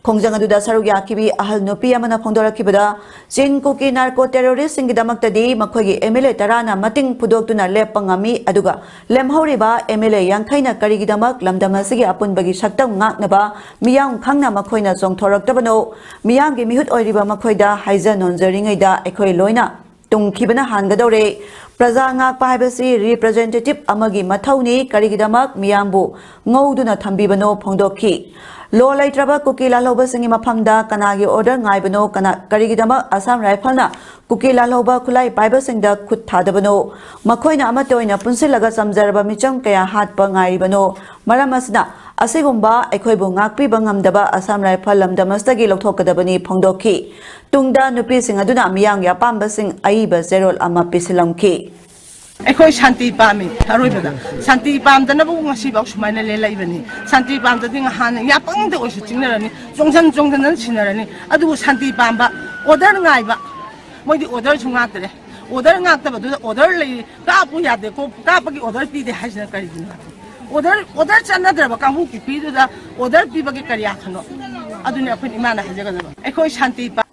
ꯈꯣꯡꯖꯪ ꯑꯗꯨꯗ ꯁꯔꯨꯛ ꯌꯥꯈꯤꯕꯤ ꯑꯍꯜ ꯅꯨꯄꯤ ꯑꯃꯅ ꯐꯣꯡꯗꯣꯔꯛꯈꯤꯕꯗ, ꯆꯤꯟ ꯀꯨꯀꯤ ꯅꯥꯔꯀꯣ ꯇꯦꯔꯣꯔꯤꯁꯁꯤꯡꯒꯤꯗꯃꯛꯇꯗꯤ ꯃꯈꯣꯏꯒꯤ MLA ꯇꯔꯥꯅ ꯃꯇꯤꯡ ꯐꯨꯗꯣꯛꯇꯨꯅ ꯂꯦꯞꯄ ꯉꯝꯃꯤ, ꯑꯗꯨꯒ ꯂꯦꯝꯍꯧꯔꯤꯕ MLA ꯌꯥꯡꯈꯩꯅ ꯀꯔꯤꯒꯤꯗꯃꯛ ꯂꯝꯗꯝ ꯑꯁꯤꯒꯤ ꯑꯄꯨꯟꯕꯒꯤ ꯁꯛꯇꯝ ꯉꯥꯛꯅꯕ ꯃꯤꯌꯥꯝ ꯈꯪꯅ ꯃꯈꯣꯏꯅ ꯆꯣꯡꯊꯣꯔꯛꯇꯕꯅꯣ? ꯃꯤꯌꯥꯝꯒꯤ ꯃꯤꯍꯨꯠ ꯑꯣꯏꯔꯤꯕ ꯃꯈꯣꯏꯗ ꯍꯥꯏꯖ ꯅꯣꯟꯖꯔꯤꯉꯩꯗ ꯑꯩꯈꯣꯏ ꯂꯣꯏꯅ ꯇꯨꯝꯈꯤꯕꯅ ꯍꯥꯟꯒꯗꯧꯔꯦ꯫ ꯄ꯭ꯔꯖꯥ ꯉꯥꯛꯄ ꯍꯥꯏꯕꯁꯤ ꯔꯤꯄ꯭ꯔꯖꯦꯟꯇꯦꯇꯤꯚ ꯑꯃꯒꯤ ꯃꯊꯧꯅꯤ꯫ ꯀꯔꯤꯒꯤꯗꯃꯛ ꯃꯤꯌꯥꯝꯕꯨ ꯉꯧꯗꯨꯅ ꯊꯝꯕꯤꯕꯅꯣ ꯐꯣꯡꯗꯣꯛꯈꯤ꯫ ꯂꯣ ꯂꯩꯇ꯭ꯔꯕ ꯀꯨꯀꯤ ꯂꯥꯜꯍꯧꯕꯁꯤꯡꯒꯤ ꯃꯐꯝꯗ ꯀꯅꯥꯒꯤ ꯑꯣꯔꯗꯔ ꯉꯥꯏꯕꯅꯣ? ꯀꯅꯥ, ꯀꯔꯤꯒꯤꯗꯃꯛ ꯑꯁꯥꯝ ꯔꯥꯏꯐꯜꯅ ꯀꯨꯀꯤ ꯂꯥꯜꯍꯧꯕ ꯈꯨꯠꯂꯥꯏ ꯄꯥꯏꯕꯁꯤꯡꯗ ꯈꯨꯠ ꯊꯥꯗꯕꯅꯣ? ꯃꯈꯣꯏꯅ ꯑꯃꯠꯇ ꯑꯣꯏꯅ ꯄꯨꯟꯁꯤꯜꯂꯒ ꯆꯝꯖꯔꯕ ꯃꯤꯆꯝ ꯀꯌꯥ ꯍꯥꯠꯄ ꯉꯥꯏꯔꯤꯕꯅꯣ? ꯃꯔꯝ ꯑꯁꯤꯅ, ꯑꯁꯤꯒꯨꯝꯕ ꯑꯩꯈꯣꯏꯕꯨ ꯉꯥꯛꯄꯤꯕ ꯉꯝꯗꯕ ꯑꯁꯥꯝ ꯔꯥꯏꯐꯜ ꯂꯝꯗꯝ ꯑꯁꯤꯗꯒꯤ ꯂꯧꯊꯣꯛꯀꯗꯕꯅꯤ ꯐꯣꯡꯗꯣꯛꯈꯤ꯫ ꯇꯨꯡꯗ ꯅꯨꯄꯤꯁꯤꯡ ꯑꯗꯨꯅ ꯃꯤꯌꯥꯝꯒꯤ ꯑꯄꯥꯝꯕꯁꯤꯡ ꯑꯏꯕ ꯆꯦꯔꯣꯜ ꯑꯃ ꯄꯤꯁꯤꯜꯂꯝꯈꯤ꯫ ꯑꯩꯈꯣꯏ ꯁꯥꯟꯇꯤ ꯄꯥꯝꯃꯤ꯫ ꯑꯔꯣꯏꯕꯗ ꯁꯥꯟꯇꯤ ꯄꯥꯝꯗꯅꯕꯨ ꯉꯁꯤꯐꯥꯎ ꯁꯨꯃꯥꯏꯅ ꯂꯦꯜꯂꯛꯏꯕꯅꯤ꯫ ꯁꯥꯟꯇꯤ ꯄꯥꯝꯗꯗꯤ ꯉꯍꯥꯟ ꯌꯥꯄꯪꯗ ꯑꯣꯏꯁꯨ ꯆꯤꯡꯅꯔꯅꯤ, ꯆꯣꯡꯁꯟ ꯆꯣꯡꯁꯟꯗꯅ ꯁꯤꯟꯅꯔꯅꯤ꯫ ꯑꯗꯨꯕꯨ ꯁꯥꯟꯇꯤ ꯄꯥꯝꯕ, ꯑꯣꯔꯗꯔ ꯉꯥꯏꯕ, ꯃꯣꯏꯗꯤ ꯑꯣꯔꯗꯔꯁꯨ ꯉꯥꯛꯇ꯭ꯔꯦ꯫ ꯑꯣꯔꯗꯔ ꯉꯥꯛꯇꯕꯗꯨꯗ ꯑꯣꯔꯗꯔ ꯂꯩ, ꯀꯥꯞꯄꯨ ꯌꯥꯗꯦꯀꯣ, ꯀꯥꯞꯄꯒꯤ ꯑꯣꯔꯗꯔ ꯄꯤꯗꯦ ꯍꯥꯏꯁꯤꯅ ꯀꯔꯤꯒꯤꯅꯣ? ꯑꯣꯔꯗꯔ, ꯑꯣꯔꯗꯔ ꯆꯠꯅꯗ꯭ꯔꯕ ꯀꯥꯡꯕꯨ ꯀꯨꯀꯤꯗꯨꯗ ꯑꯣꯔꯗꯔ ꯄꯤꯕꯒꯤ ꯀꯔꯤ ꯑꯥꯔꯊꯅꯣ? ꯑꯗꯨꯅꯤ ꯑꯩꯈꯣꯏꯅ ꯏꯃꯥꯅ ꯍꯥꯏꯖꯒꯗꯕ꯫ ꯑꯩꯈꯣꯏ ꯁꯥꯟꯇꯤ ꯄꯥꯝ-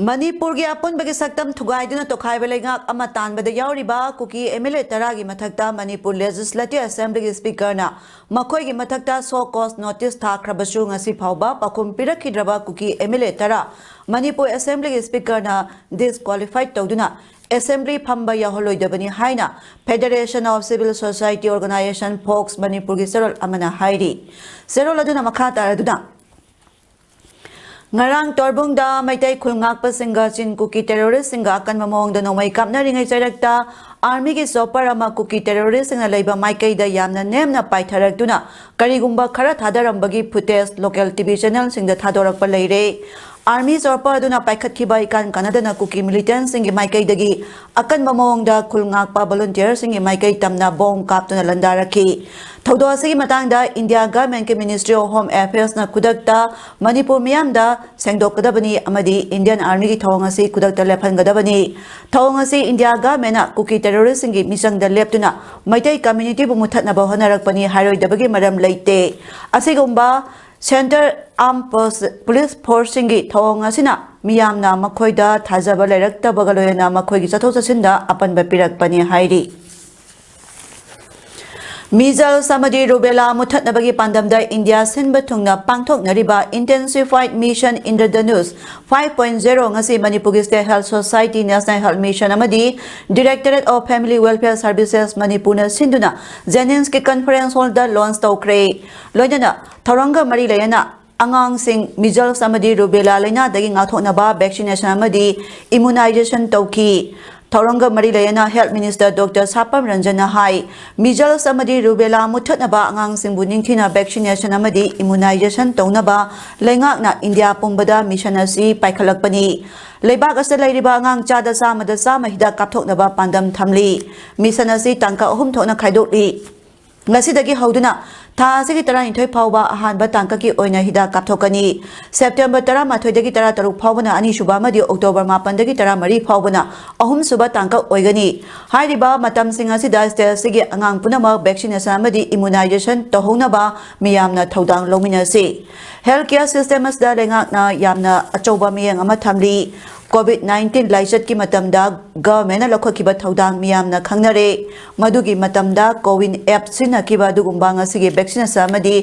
ꯃꯅꯤꯄꯨꯔꯒꯤ ꯑꯄꯨꯟꯕꯒꯤ ꯁꯛꯇꯝ ꯊꯨꯒꯥꯏꯗꯨꯅ ꯇꯣꯈꯥꯏꯕ ꯂꯩꯉꯥꯛ ꯑꯃ ꯇꯥꯟꯕꯗ ꯌꯥꯎꯔꯤꯕ ꯀꯨꯀꯤ ꯑꯦꯝ ꯑꯦꯜ ꯑꯦ ꯇꯔꯥꯒꯤ ꯃꯊꯛꯇ ꯃꯅꯤꯄꯨꯔ ꯂꯦꯖꯤꯁꯂꯦꯇꯤꯚ ꯑꯦꯁꯦꯝꯕ꯭ꯂꯤꯒꯤ ꯁ꯭ꯄꯤꯀꯔꯅ ꯃꯈꯣꯏꯒꯤ ꯃꯊꯛꯇ ꯁꯣ ꯀꯣꯖ ꯅꯣꯇꯤꯁ ꯊꯥꯈ꯭ꯔꯕꯁꯨ ꯉꯁꯤ ꯐꯥꯎꯕ ꯄꯥꯎꯈꯨꯝ ꯄꯤꯔꯛꯈꯤꯗ꯭ꯔꯕ ꯀꯨꯀꯤ ꯑꯦꯝ ꯑꯦꯜ ꯑꯦ ꯇꯔꯥ ꯃꯅꯤꯄꯨꯔ ꯑꯦꯁꯦꯝꯕ꯭ꯂꯤꯒꯤ ꯁ꯭ꯄꯤꯀꯔꯅ ꯗꯤꯁꯀ꯭ꯋꯥꯂꯤꯐꯥꯏ ꯇꯧꯗꯨꯅ ꯑꯦꯁꯦꯝꯕ꯭ꯂꯤ ꯐꯝꯕ ꯌꯥꯎꯍꯜꯂꯣꯏꯗꯕꯅꯤ ꯍꯥꯏꯅ Federation of Civil Society Organisation, FOCS, ꯃꯅꯤꯄꯨꯔꯒꯤ ꯆꯦꯔꯣꯜ ꯑꯃꯅ ꯍꯥꯏꯔꯤ꯫ ꯆꯦꯔꯣꯜ ꯑꯗꯨꯅ ꯃꯈꯥ ꯇꯥꯔꯗꯨꯅ, ꯉꯔꯥꯡ ꯇꯣꯔꯕꯨꯡꯗ ꯃꯩꯇꯩ ꯈꯨꯜ ꯉꯥꯛꯄꯁꯤꯡꯒ ꯆꯤꯟ ꯀꯨꯀꯤ ꯇꯦꯔꯣꯔꯤꯁꯁꯤꯡꯒ ꯑꯀꯟꯕ ꯃꯑꯣꯡꯗ ꯅꯣꯡꯃꯩ ꯀꯥꯞꯅꯔꯤꯉꯩ ꯆꯩꯔꯛꯇ ꯑꯥꯔꯃꯤꯒꯤ ꯆꯣꯄꯔ ꯑꯃ ꯀꯨꯀꯤ ꯇꯦꯔꯣꯔꯤꯁꯁꯤꯡꯅ ꯂꯩꯕ ꯃꯥꯏꯀꯩꯗ ꯌꯥꯝꯅ ꯅꯦꯝꯅ ꯄꯥꯏꯊꯔꯛꯇꯨꯅ ꯀꯔꯤꯒꯨꯝꯕ ꯈꯔ ꯊꯥꯗꯔꯝꯕꯒꯤ ꯐꯨꯇꯦꯖ ꯂꯣꯀꯦꯜ ꯇꯤ ꯚꯤ ꯆꯦꯅꯦꯜꯁꯤꯡꯗ ꯊꯥꯗꯣꯔꯛꯄ ꯂꯩꯔꯦ꯫ ꯑꯥꯔꯃꯤ ꯆꯣꯄꯔ ꯑꯗꯨꯅ ꯄꯥꯏꯈꯠꯈꯤꯕ ꯏꯀꯥꯟ ꯀꯥꯟꯅꯗꯅ ꯀꯨꯀꯤ ꯃꯤꯂꯤꯇꯦꯟꯁꯤꯡꯒꯤ ꯃꯥꯏꯀꯩꯗꯒꯤ ꯑꯀꯟꯕ ꯃꯑꯣꯡꯗ ꯈꯨꯜ ꯉꯥꯛꯄ ꯚꯣꯂꯨꯟꯇꯤꯌꯔꯁꯤꯡꯒꯤ ꯃꯥꯏꯀꯩ ꯇꯝꯅ ꯕꯣꯝ ꯀꯥꯞꯇꯨꯅ ꯂꯟꯗꯥꯔꯛꯈꯤ꯫ ꯊꯧꯗꯣꯛ ꯑꯁꯤꯒꯤ ꯃꯇꯥꯡꯗ ꯏꯟꯗꯤꯌꯥ ꯒꯚꯔꯟꯃꯦꯟꯠꯀꯤ ꯃꯤꯅꯤꯁꯇ꯭ꯔꯤ ꯑꯣꯐ ꯍꯣꯝ ꯑꯦꯐꯤꯌꯔꯁꯅ ꯈꯨꯗꯛꯇ ꯃꯅꯤꯄꯨꯔ ꯃꯤꯌꯥꯝꯗ ꯁꯦꯡꯗꯣꯛꯀꯗꯕꯅꯤ ꯑꯃꯗꯤ ꯏꯟꯗꯤꯌꯟ ꯑꯥꯔꯃꯤꯒꯤ ꯊꯧꯑꯣꯡ ꯑꯁꯤ ꯈꯨꯗꯛꯇ ꯂꯦꯞꯍꯟꯒꯗꯕꯅꯤ꯫ ꯊꯧꯑꯣꯡ ꯑꯁꯤ ꯏꯟꯗꯤꯌꯥ ꯒꯚꯔꯟꯃꯦꯟꯠꯅ ꯀꯨꯀꯤ ꯇꯦꯔꯣꯔꯤꯁꯁꯤꯡꯒꯤ ꯃꯤꯆꯪꯗ ꯂꯦꯞꯇꯨꯅ ꯃꯩꯇꯩ ꯀꯝꯃ꯭ꯌꯨꯅꯤꯇꯤꯕꯨ ꯃꯨꯠꯊꯠꯅꯕ ꯍꯣꯠꯅꯔꯛꯄꯅꯤ ꯍꯥꯏꯔꯣꯏꯗꯕꯒꯤ ꯃꯔꯝ ꯂꯩꯇꯦ꯫ ꯑꯁꯤꯒꯨꯝꯕ ꯁꯦꯟꯇ꯭ꯔꯦꯜ ꯑꯥꯔꯝ ꯄꯨꯂꯤꯁ ꯐꯣꯔꯁꯁꯤꯡꯒꯤ ꯊꯧꯑꯣꯡ ꯑꯁꯤꯅ ꯃꯤꯌꯥꯝꯅ ꯃꯈꯣꯏꯗ ꯊꯥꯖꯕ ꯂꯩꯔꯛꯇꯕꯒ ꯂꯣꯏꯅꯅ ꯃꯈꯣꯏꯒꯤ ꯆꯠꯊꯣꯛ ꯆꯠꯁꯤꯟꯗ ꯑꯄꯟꯕ ꯄꯤꯔꯛꯄꯅꯤ ꯍꯥꯏꯔꯤ꯫ ꯃꯤꯖꯜꯁ ꯑꯃꯗꯤ ꯔꯨꯕꯦꯂꯥ ꯃꯨꯠꯊꯠꯅꯕꯒꯤ ꯄꯥꯟꯗꯝꯗ ꯏꯟꯗꯤꯌꯥ ꯁꯤꯟꯕ ꯊꯨꯡꯅ ꯄꯥꯡꯊꯣꯛꯅꯔꯤꯕ Intensified Mission Indradhanush five point zero ꯉꯁꯤ ꯃꯅꯤꯄꯨꯔꯒꯤ State Health Society, National Health Mission ꯑꯃꯗꯤ Directorate of Family Welfare Services ꯃꯅꯤꯄꯨꯔꯅ ꯁꯤꯟꯗꯨꯅ ꯖꯦꯅꯤꯝꯁꯀꯤ ꯀꯟꯐꯔꯦꯟꯁ ꯍꯣꯜꯗ ꯂꯣꯟꯆ ꯇꯧꯈ꯭ꯔꯦ꯫ ꯂꯣꯏꯅꯅ ꯊꯧꯔꯝꯒ ꯃꯔꯤ ꯂꯩꯅꯅ ꯑꯉꯥꯡꯁꯤꯡ measles ꯑꯃꯗꯤ rubella ꯂꯩꯅꯥꯗꯒꯤ ꯉꯥꯛꯊꯣꯛꯅꯕ vaccination ꯑꯃꯗꯤ immunization ꯇꯧꯈꯤ꯫ ꯊꯧꯔꯝꯒ ꯃꯔꯤ ꯂꯩꯅꯅ Health Minister Doctor ꯁꯥꯄꯝ ꯔꯟꯖꯟꯅ ꯍꯥꯏ, measles ꯑꯃꯗꯤ rubella ꯃꯨꯠꯊꯠꯅꯕ ꯑꯉꯥꯡꯁꯤꯡꯕꯨ ꯅꯤꯡꯊꯤꯅ vaccination ꯑꯃꯗꯤ immunization ꯇꯧꯅꯕ ꯂꯩꯉꯥꯛꯅ ꯏꯟꯗꯤꯌꯥ ꯄꯨꯝꯕꯗ mission ꯑꯁꯤ ꯄꯥꯏꯈꯠꯂꯛꯄꯅꯤ꯫ ꯂꯩꯕꯥꯛ ꯑꯁꯤꯗ ꯂꯩꯔꯤꯕ ꯑꯉꯥꯡ ꯆꯥꯗ ꯆꯥꯝꯃꯗ ꯆꯥꯝꯃ ꯍꯤꯗꯥꯛ ꯀꯥꯞꯊꯣꯛꯅꯕ ꯄꯥꯟꯗꯝ ꯊꯝꯂꯤ꯫ Mission ꯑꯁꯤ ꯇꯥꯡꯀꯛ ꯑꯍꯨꯝ ꯊꯣꯛꯅ ꯈꯥꯏꯗꯣꯛꯂꯤ꯫ ꯉꯁꯤꯗꯒꯤ ꯍꯧꯗꯨꯅ ꯊꯥ ꯑꯁꯤꯒꯤ ꯇꯔꯥꯅꯤꯊꯣꯏ ꯐꯥꯎꯕ ꯑꯍꯥꯟꯕ ꯇꯥꯡꯀꯛꯀꯤ ꯑꯣꯏꯅ ꯍꯤꯗꯥꯛ ꯀꯥꯞꯊꯣꯛꯀꯅꯤ꯫ September ꯇꯔꯥꯃꯥꯊꯣꯏꯗꯒꯤ ꯇꯔꯥꯇꯔꯨꯛ ꯐꯥꯎꯕꯅ ꯑꯅꯤꯁꯨꯕ ꯑꯃꯗꯤ October ꯃꯥꯄꯟꯗꯒꯤ ꯇꯔꯥꯃꯔꯤ ꯐꯥꯎꯕꯅ ꯑꯍꯨꯝꯁꯨꯕ ꯇꯥꯡꯀꯛ ꯑꯣꯏꯒꯅꯤ꯫ ꯍꯥꯏꯔꯤꯕ ꯃꯇꯝꯁꯤꯡ ꯑꯁꯤꯗ state ꯑꯁꯤꯒꯤ ꯑꯉꯥꯡ ꯄꯨꯝꯅꯃꯛ vaccination ꯑꯃꯗꯤ immunization ꯇꯧꯍꯧꯅꯕ ꯃꯤꯌꯥꯝꯅ ꯊꯧꯗꯥꯡ ꯂꯧꯃꯤꯟꯅꯁꯤ꯫ Health care system ꯑꯁꯤꯗ ꯂꯩꯉꯥꯛꯅ ꯌꯥꯝꯅ ꯑꯆꯧꯕ ꯃꯤꯠꯌꯦꯡ ꯑꯃ ꯊꯝꯂꯤ꯫ COVID nineteen ꯂꯥꯏꯆꯠꯀꯤ ꯃꯇꯝꯗ government ꯅ ꯂꯧꯈꯠꯈꯤꯕ ꯊꯧꯗꯥꯡ ꯃꯤꯌꯥꯝꯅ ꯈꯪꯅꯔꯦ꯫ ꯃꯗꯨꯒꯤ ꯃꯇꯝꯗ CoWIN app ꯁꯤꯖꯤꯟꯅꯈꯤꯕ ꯑꯗꯨꯒꯨꯝꯕ ꯉꯁꯤꯒꯤ vaccination ꯑꯃꯗꯤ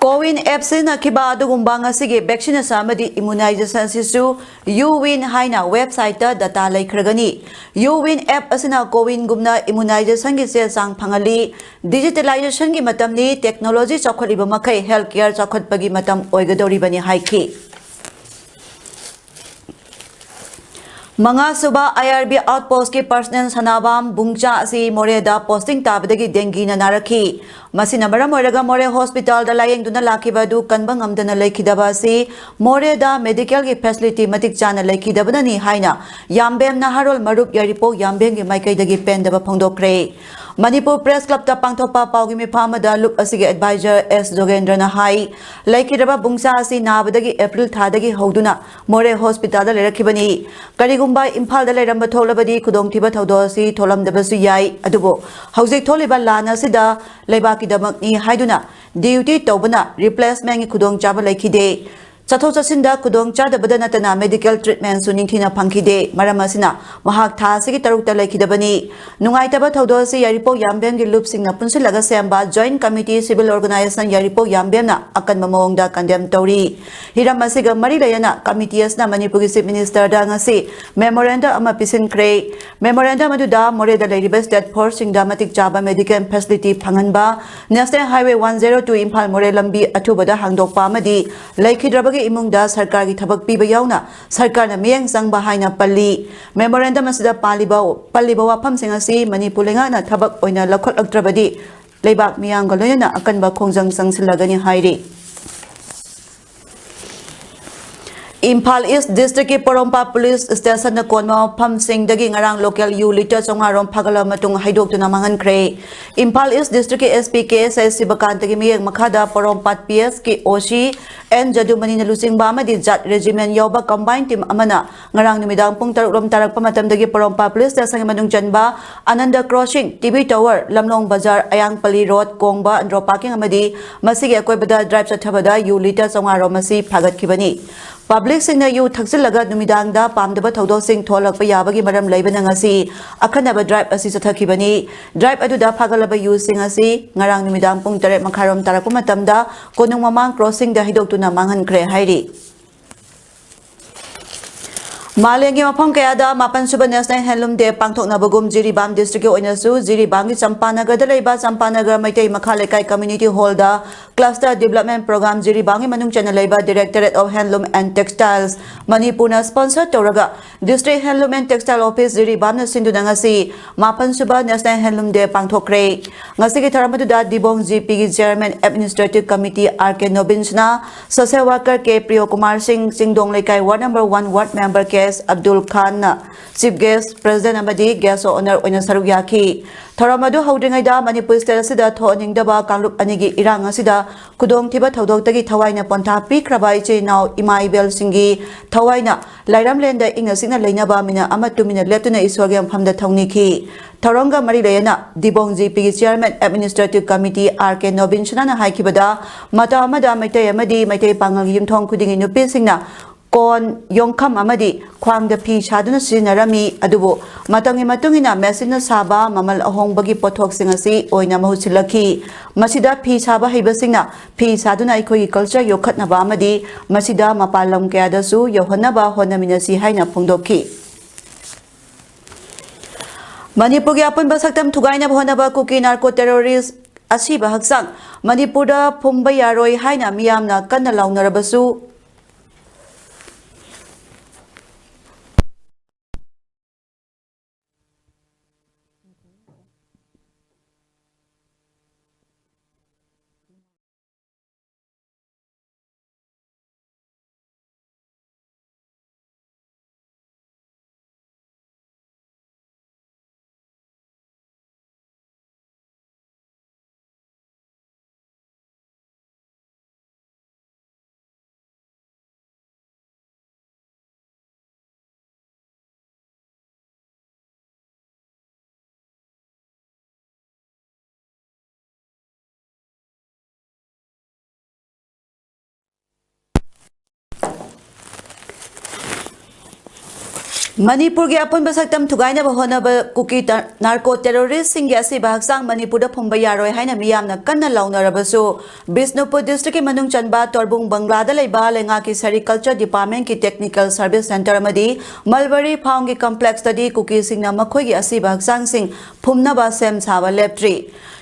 CoWIN app ꯁꯤꯖꯤꯟꯅꯈꯤꯕ ꯑꯗꯨꯒꯨꯝꯕ ꯉꯁꯤꯒꯤ vaccination ꯑꯃꯗꯤ immunization ꯑꯁꯤꯁꯨ ꯌꯨ ꯋꯤꯟ ꯍꯥꯏꯅ website ꯇ data ꯂꯩꯈ꯭ꯔꯒꯅꯤ꯫ ꯌꯨ ꯋꯤꯟ app ꯑꯁꯤꯅ CoWIN ꯒꯨꯝꯅ immunization ꯒꯤ ꯆꯦ ꯆꯥꯡ ꯐꯪꯍꯜꯂꯤ꯫ Digitalization ꯒꯤ ꯃꯇꯝꯅꯤ, technology ꯆꯥꯎꯈꯠꯂꯤꯕ ꯃꯈꯩ health care ꯆꯥꯎꯈꯠꯄꯒꯤ ꯃꯇꯝ ꯑꯣꯏꯒꯗꯧꯔꯤꯕꯅꯤ ꯍꯥꯏꯈꯤ꯫ ꯃꯉꯥꯁꯨꯕ I R B outpost ꯀꯤ personnel ꯁꯅꯥꯕꯥꯝ ꯕꯨꯡꯆꯥ ꯑꯁꯤ ꯃꯣꯔꯦꯗ posting ꯇꯥꯕꯗꯒꯤ dengue ꯅ ꯅꯥꯔꯛꯈꯤ꯫ ꯃꯁꯤꯅ ꯃꯔꯝ ꯑꯣꯏꯔꯒ ꯃꯣꯔꯦ hospital ꯗ ꯂꯥꯌꯦꯡꯗꯨꯅ ꯂꯥꯛꯈꯤꯕ ꯑꯗꯨ ꯀꯟꯕ ꯉꯝꯗꯅ ꯂꯩꯈꯤꯗꯕ ꯑꯁꯤ ꯃꯣꯔꯦꯗ medical ꯒꯤ facility ꯃꯇꯤꯛ ꯆꯥꯅ ꯂꯩꯈꯤꯗꯕꯅꯅꯤ ꯍꯥꯏꯅ ꯌꯥꯝꯕꯦꯝ ꯅꯍꯥꯔꯣꯜ ꯃꯔꯨꯞ ꯌꯥꯏꯔꯤꯄꯣꯛ ꯌꯥꯝꯕꯦꯝꯒꯤ ꯃꯥꯏꯀꯩꯗꯒꯤ ꯄꯦꯟꯗꯕ ꯐꯣꯡꯗꯣꯛꯈ꯭ꯔꯦ꯫ ꯃꯅꯤꯄꯨꯔ Press Club ꯇ ꯄꯥꯡꯊꯣꯛꯄ ꯄꯥꯎꯒꯤ ꯃꯤꯐꯝ ꯑꯃꯗ ꯂꯨꯞ ꯑꯁꯤꯒꯤ advisor ꯑꯦꯁ ꯖꯣꯒꯦꯟꯗ꯭ꯔꯅ ꯍꯥꯏ, ꯂꯩꯈꯤꯗ꯭ꯔꯕ ꯕꯨꯡꯆꯥ ꯑꯁꯤ ꯅꯥꯕꯗꯒꯤ April ꯊꯥꯗꯒꯤ ꯍꯧꯗꯨꯅ ꯃꯣꯔꯦ hospital ꯗ ꯂꯩꯔꯛꯈꯤꯕꯅꯤ꯫ ꯀꯔꯤꯒꯨꯝꯕ ꯏꯝꯐꯥꯜꯗ ꯂꯩꯔꯝꯕ ꯊꯣꯛꯂꯕꯗꯤ ꯈꯨꯗꯣꯡꯊꯤꯕ ꯊꯧꯗꯣꯛ ꯑꯁꯤ ꯊꯣꯛꯂꯝꯗꯕꯁꯨ ꯌꯥꯏ꯫ ꯑꯗꯨꯕꯨ ꯍꯧꯖꯤꯛ ꯊꯣꯛꯂꯤꯕ ꯂꯥꯟ ꯑꯁꯤꯗ ꯂꯩꯕꯥꯛꯀꯤꯗꯃꯛꯅꯤ ꯍꯥꯏꯗꯨꯅ duty ꯇꯧꯕꯅ replacement ꯒꯤ ꯈꯨꯗꯣꯡꯆꯥꯕ ꯂꯩꯈꯤꯗꯦ꯫ ꯆꯠꯊꯣꯛ ꯆꯠꯁꯤꯟꯗ ꯈꯨꯗꯣꯡ ꯆꯥꯗꯕꯗ ꯅꯠꯇꯅ medical treatmentꯁꯨ ꯅꯤꯡꯊꯤꯅ ꯐꯪꯈꯤꯗꯦ꯫ ꯃꯔꯝ ꯑꯁꯤꯅ ꯃꯍꯥꯛ ꯊꯥ ꯑꯁꯤꯒꯤ ꯇꯔꯨꯛꯇ ꯂꯩꯈꯤꯗꯕꯅꯤ꯫ ꯅꯨꯡꯉꯥꯏꯇꯕ ꯊꯧꯗꯣꯛ ꯑꯁꯤ ꯌꯥꯏꯔꯤꯄꯣꯛ ꯌꯥꯝꯕꯦꯝꯒꯤ ꯂꯨꯞꯁꯤꯡꯅ ꯄꯨꯟꯁꯤꯜꯂꯒ ꯁꯦꯝꯕ Joint Committee Civil Organization ꯌꯥꯏꯔꯤꯄꯣꯛ ꯌꯥꯝꯕꯦꯝꯅ ꯑꯀꯟꯕ ꯃꯑꯣꯡꯗ condemn ꯇꯧꯔꯤ꯫ ꯍꯤꯔꯝ ꯑꯁꯤꯒ ꯃꯔꯤ ꯂꯩꯅꯅ committee ꯑꯁꯤꯅ ꯃꯅꯤꯄꯨꯔꯒꯤ Chief Ministerꯗ ꯉꯁꯤ memorandum ꯑꯃ ꯄꯤꯁꯤꯟꯈ꯭ꯔꯦ꯫ Memorandum ꯑꯗꯨꯗ ꯃꯣꯔꯦꯗ ꯂꯩꯔꯤꯕ state forceꯁꯤꯡꯗ ꯃꯇꯤꯛ ꯆꯥꯕ medical facility ꯐꯪꯍꯟꯕ, National Highway one zero two Imphal ꯃꯣꯔꯦ ꯂꯝꯕꯤ ꯑꯊꯨꯕꯗ ꯍꯥꯡꯗꯣꯛꯄ ꯑꯃꯗꯤ ꯂꯩꯈꯤꯗ꯭ꯔꯕꯒꯤ ꯏꯃꯨꯡꯗ ꯁꯔꯀꯥꯔꯒꯤ ꯊꯕꯛ ꯄꯤꯕ ꯌꯥꯎꯅ ꯁꯔꯀꯥꯔꯅ ꯃꯤꯠꯌꯦꯡ ꯆꯪꯕ ꯍꯥꯏꯅ ꯄꯜꯂꯤ꯫ Memorandum ꯑꯁꯤꯗ ꯄꯥꯜꯂꯤꯕ, ꯄꯜꯂꯤꯕ ꯋꯥꯐꯝꯁꯤꯡ ꯑꯁꯤ ꯃꯅꯤꯄꯨꯔ ꯂꯩꯉꯥꯛꯅ ꯊꯕꯛ ꯑꯣꯏꯅ ꯂꯧꯈꯠꯂꯛꯇ꯭ꯔꯕꯗꯤ ꯂꯩꯕꯥꯛ ꯃꯤꯌꯥꯝꯒ ꯂꯣꯏꯅꯅ ꯑꯀꯟꯕ ꯈꯣꯡꯖꯪ ꯆꯪꯁꯤꯜꯂꯒꯅꯤ ꯍꯥꯏꯔꯤ꯫ ꯏꯝꯐꯥꯜ East Districtꯀꯤ ꯄꯣꯔꯣꯝꯄꯥꯠ Police Stationꯅ ꯀꯣꯟꯕ ꯃꯐꯝꯁꯤꯡꯗꯒꯤ ꯉꯔꯥꯡ local ꯌꯨ litre ꯆꯥꯝꯃꯉꯥ ꯔꯣꯝ ꯐꯥꯒꯠꯂꯕ ꯃꯇꯨꯡ ꯍꯩꯗꯣꯛꯇꯨꯅ ꯃꯥꯡꯍꯟꯈ꯭ꯔꯦ꯫ ꯏꯝꯐꯥꯜ East Districtꯀꯤ SP ꯀꯦ ꯑꯦꯁ ꯑꯥꯏ ꯁꯤꯕꯀꯥꯟꯇꯒꯤ ꯃꯤꯠꯌꯦꯡ ꯃꯈꯥꯗ ꯄꯣꯔꯣꯝꯄꯥꯠ ꯄꯤ ꯑꯦꯁꯀꯤ ꯑꯣ ꯁꯤ ꯑꯦꯟ ꯖꯗꯨꯃꯅꯤꯅ ꯂꯨꯆꯤꯡꯕ ꯑꯃꯗꯤ ꯖꯥꯠ regiment ꯌꯥꯎꯕ combined team ꯑꯃꯅ ꯉꯔꯥꯡ ꯅꯨꯃꯤꯗꯥꯡ ꯄꯨꯡ ꯇꯔꯨꯛ ꯔꯣꯝ ꯇꯥꯔꯛꯄ ꯃꯇꯝꯗꯒꯤ ꯄꯣꯔꯣꯝꯄꯥꯠ Police Stationꯒꯤ ꯃꯅꯨꯡ ꯆꯟꯕ Anand Crossing, T B Tower, ꯂꯝꯂꯣꯡ ꯕꯖꯥꯔ, ꯑꯌꯥꯡꯄꯜꯂꯤ ꯔꯣꯗ, ꯀꯣꯡꯕ, ꯑꯟꯗ꯭ꯔꯣ parking ꯑꯃꯗꯤ ꯃꯁꯤꯒꯤ ꯑꯀꯣꯏꯕꯗ drive ꯆꯠꯊꯕꯗ ꯌꯨ litre ꯆꯥꯝꯃꯉꯥ ꯔꯣꯝ ꯑꯁꯤ ꯐꯥꯒꯠꯈꯤꯕꯅꯤ꯫ Publicꯁꯤꯡꯅ ꯌꯨ ꯊꯛꯆꯤꯜꯂꯒ ꯅꯨꯃꯤꯗꯥꯡꯗ ꯄꯥꯝꯗꯕ ꯊꯧꯗꯣꯛꯁꯤꯡ ꯊꯣꯛꯍꯜꯂꯛꯄ ꯌꯥꯕꯒꯤ ꯃꯔꯝ ꯂꯩꯕꯅ ꯉꯁꯤ ꯑꯈꯟꯅꯕ drive ꯑꯁꯤ ꯆꯠꯊꯈꯤꯕꯅꯤ꯫ Drive ꯑꯗꯨꯗ ꯐꯥꯒꯠꯂꯕ ꯌꯨꯁꯤꯡ ꯑꯁꯤ ꯉꯔꯥꯡ ꯅꯨꯃꯤꯗꯥꯡ ꯄꯨꯡ ꯇꯔꯦꯠ ꯃꯈꯥꯏꯔꯣꯝ ꯇꯥꯔꯛꯄ ꯃꯇꯝꯗ ꯀꯣꯅꯨꯡ ꯃꯃꯥꯡ Crossingꯗ ꯍꯩꯗꯣꯛꯇꯨꯅ ꯃꯥꯡꯍꯟꯈ꯭ꯔꯦ ꯍꯥꯏꯔꯤ꯫ ꯃꯥꯂꯦꯝꯒꯤ ꯃꯐꯝ ꯀꯌꯥꯗ ꯃꯥꯄꯟ ꯁꯨꯕ National Handloom Day ꯄꯥꯡꯊꯣꯛꯅꯕꯒꯨꯝ ꯖꯤꯔꯤꯕꯥꯝ districtꯀꯤ ꯑꯣꯏꯅꯁꯨ ꯖꯤꯔꯤꯕꯥꯝꯒꯤ ꯆꯝꯄꯥꯅꯒꯔꯗ ꯂꯩꯕ ꯆꯝꯄꯥꯅꯒꯔ ꯃꯩꯇꯩ ꯃꯈꯥ ꯂꯩꯀꯥꯏ community hallꯗ cluster development program ꯖꯤꯔꯤꯕꯥꯝꯒꯤ ꯃꯅꯨꯡ ꯆꯟꯅ ꯂꯩꯕ Directorate of Handloom and Textiles ꯃꯅꯤꯄꯨꯔꯅ sponsor ꯇꯧꯔꯒ District Handloom and Textile Office ꯖꯤꯔꯤꯕꯥꯝꯅ ꯁꯤꯟꯗꯨꯅ ꯉꯁꯤ ꯃꯥꯄꯟ ꯁꯨꯕ National Handloom Day ꯄꯥꯡꯊꯣꯛꯈ꯭ꯔꯦ꯫ ꯉꯁꯤꯒꯤ ꯊꯧꯔꯝ ꯑꯗꯨꯗ ꯗꯤꯕꯣꯡ ꯖꯤ ꯄꯤꯒꯤ Chairman Administrative Committee ꯑꯥꯔ ꯀꯦ ꯅꯣꯕꯤꯟꯁꯅ, Social Worker ꯀꯦ ꯄ꯭ꯔꯤꯌꯣꯀꯨꯃꯥꯔ ꯁꯤꯡ, ꯆꯤꯡꯗꯣꯡ ꯂꯩꯀꯥꯏ Ward number one Ward Member ꯀꯦ ꯑꯕꯗꯨꯜ ꯈꯥꯟꯅ Chief Guest, President ꯑꯃꯗꯤ Guest of Honour ꯑꯣꯏꯅ ꯁꯔꯨꯛ ꯌꯥꯈꯤ꯫ ꯊꯧꯔꯝ ꯑꯗꯨ ꯍꯧꯗ꯭ꯔꯤꯉꯩꯗ ꯃꯅꯤꯄꯨꯔ state ꯑꯁꯤꯗ ꯊꯣꯛꯍꯟꯅꯤꯡꯗꯕ ꯀꯥꯡꯂꯨꯞ ꯑꯅꯤꯒꯤ ꯏꯔꯥꯡ ꯑꯁꯤꯗ ꯈꯨꯗꯣꯡꯊꯤꯕ ꯊꯧꯗꯣꯛꯇꯒꯤ ꯊꯋꯥꯏꯅ ꯄꯣꯟꯊꯥ ꯄꯤꯈ꯭ꯔꯕ ꯏꯆꯤꯜ ꯏꯅꯥꯎ ꯏꯃꯥ ꯏꯕꯦꯜꯁꯤꯡꯒꯤ ꯊꯋꯥꯏꯅ ꯂꯥꯏꯔꯝꯂꯦꯟꯗ ꯏꯪꯅ ꯆꯤꯛꯅ ꯂꯩꯅꯕ ꯃꯤꯅꯠ ꯑꯃ ꯇꯨꯃꯤꯟꯅ ꯂꯦꯞꯇꯨꯅ ꯏꯁꯣꯔꯒꯤ ꯃꯐꯝꯗ ꯊꯧꯅꯤꯈꯤ꯫ ꯊꯧꯔꯝꯒ ꯃꯔꯤ ꯂꯩꯅꯅ ꯗꯤꯕꯣꯡ ꯖꯤꯄꯤꯒꯤ Chairman Administrative Committee ꯑꯥꯔ ꯀꯦ ꯅꯣꯕꯤꯟ ꯁꯅꯥꯅ ꯍꯥꯏꯈꯤꯕꯗ, ꯃꯇꯝ ꯑꯃꯗ ꯃꯩꯇꯩ ꯑꯃꯗꯤ ꯃꯩꯇꯩ ꯄꯥꯉꯜꯒꯤ ꯌꯨꯝꯊꯣꯡ ꯈꯨꯗꯤꯡꯒꯤ ꯅꯨꯄꯤꯁꯤꯡꯅ ꯀꯣꯟ, ꯌꯣꯡꯈꯝ ꯑꯃꯗꯤ ꯈ꯭ꯋꯥꯡꯗ ꯐꯤ ꯁꯥꯗꯨꯅ ꯁꯤꯖꯤꯟꯅꯔꯝꯃꯤ꯫ ꯑꯗꯨꯕꯨ ꯃꯇꯝꯒꯤ ꯃꯇꯨꯡ ꯏꯟꯅ ꯃꯦꯆꯤꯟꯅ ꯁꯥꯕ ꯃꯃꯜ ꯑꯍꯣꯡꯕꯒꯤ ꯄꯣꯠꯊꯣꯛꯁꯤꯡ ꯑꯁꯤ ꯑꯣꯏꯅ ꯃꯍꯨꯠ ꯁꯤꯜꯂꯛꯈꯤ꯫ ꯃꯁꯤꯗ ꯐꯤ ꯁꯥꯕ ꯍꯩꯕꯁꯤꯡꯅ ꯐꯤ ꯁꯥꯗꯨꯅ ꯑꯩꯈꯣꯏꯒꯤ culture ꯌꯣꯛꯈꯠꯅꯕ ꯑꯃꯗꯤ ꯃꯁꯤꯗ ꯃꯄꯥꯟ ꯂꯝ ꯀꯌꯥꯗꯁꯨ ꯌꯧꯍꯟꯅꯕ ꯍꯣꯠꯅꯃꯤꯟꯅꯁꯤ ꯍꯥꯏꯅ ꯐꯣꯡꯗꯣꯛꯈꯤ꯫ ꯃꯅꯤꯄꯨꯔꯒꯤ ꯑꯄꯨꯟꯕ ꯁꯛꯇꯝ ꯊꯨꯒꯥꯏꯅꯕ ꯍꯣꯠꯅꯕ ꯀꯨꯀꯤ narco terrorist ꯑꯁꯤꯕ ꯍꯛꯆꯥꯡ ꯃꯅꯤꯄꯨꯔꯗ ꯐꯨꯝꯕ ꯌꯥꯔꯣꯏ ꯍꯥꯏꯅ ꯃꯤꯌꯥꯝꯅ ꯀꯟꯅ ꯂꯥꯎꯅꯔꯕꯁꯨ, ꯃꯅꯤꯄꯨꯔꯒꯤ ꯑꯄꯨꯟꯕ ꯁꯛꯇꯝ ꯊꯨꯒꯥꯏꯅꯕ ꯍꯣꯠꯅꯕ ꯀꯨꯀꯤ ꯇ-, narco terroristꯁꯤꯡꯒꯤ ꯑꯁꯤꯕ ꯍꯛꯆꯥꯡ ꯃꯅꯤꯄꯨꯔꯗ ꯐꯨꯝꯕ ꯌꯥꯔꯣꯏ ꯍꯥꯏꯅ ꯃꯤꯌꯥꯝꯅ ꯀꯟꯅ ꯂꯥꯎꯅꯔꯕꯁꯨ, ꯕꯤꯁꯅꯨꯄꯨꯔ districtꯀꯤ ꯃꯅꯨꯡ ꯆꯟꯕ ꯇꯣꯔꯕꯨꯡ ꯕꯪꯒ꯭ꯂꯥꯗ ꯂꯩꯕ ꯂꯩꯉꯥꯛꯀꯤ Sericulture Departmentꯀꯤ Technical Service Centre ꯑꯃꯗꯤ Mulberry Farmꯒꯤ complexꯇꯗꯤ ꯀꯨꯀꯤꯁꯤꯡꯅ ꯃꯈꯣꯏꯒꯤ ꯑꯁꯤꯕ ꯍꯛꯆꯥꯡꯁꯤꯡ ꯐꯨꯝꯅꯕ ꯁꯦꯝ ꯁꯥꯕ ꯂꯦꯞꯇ꯭ꯔꯤ꯫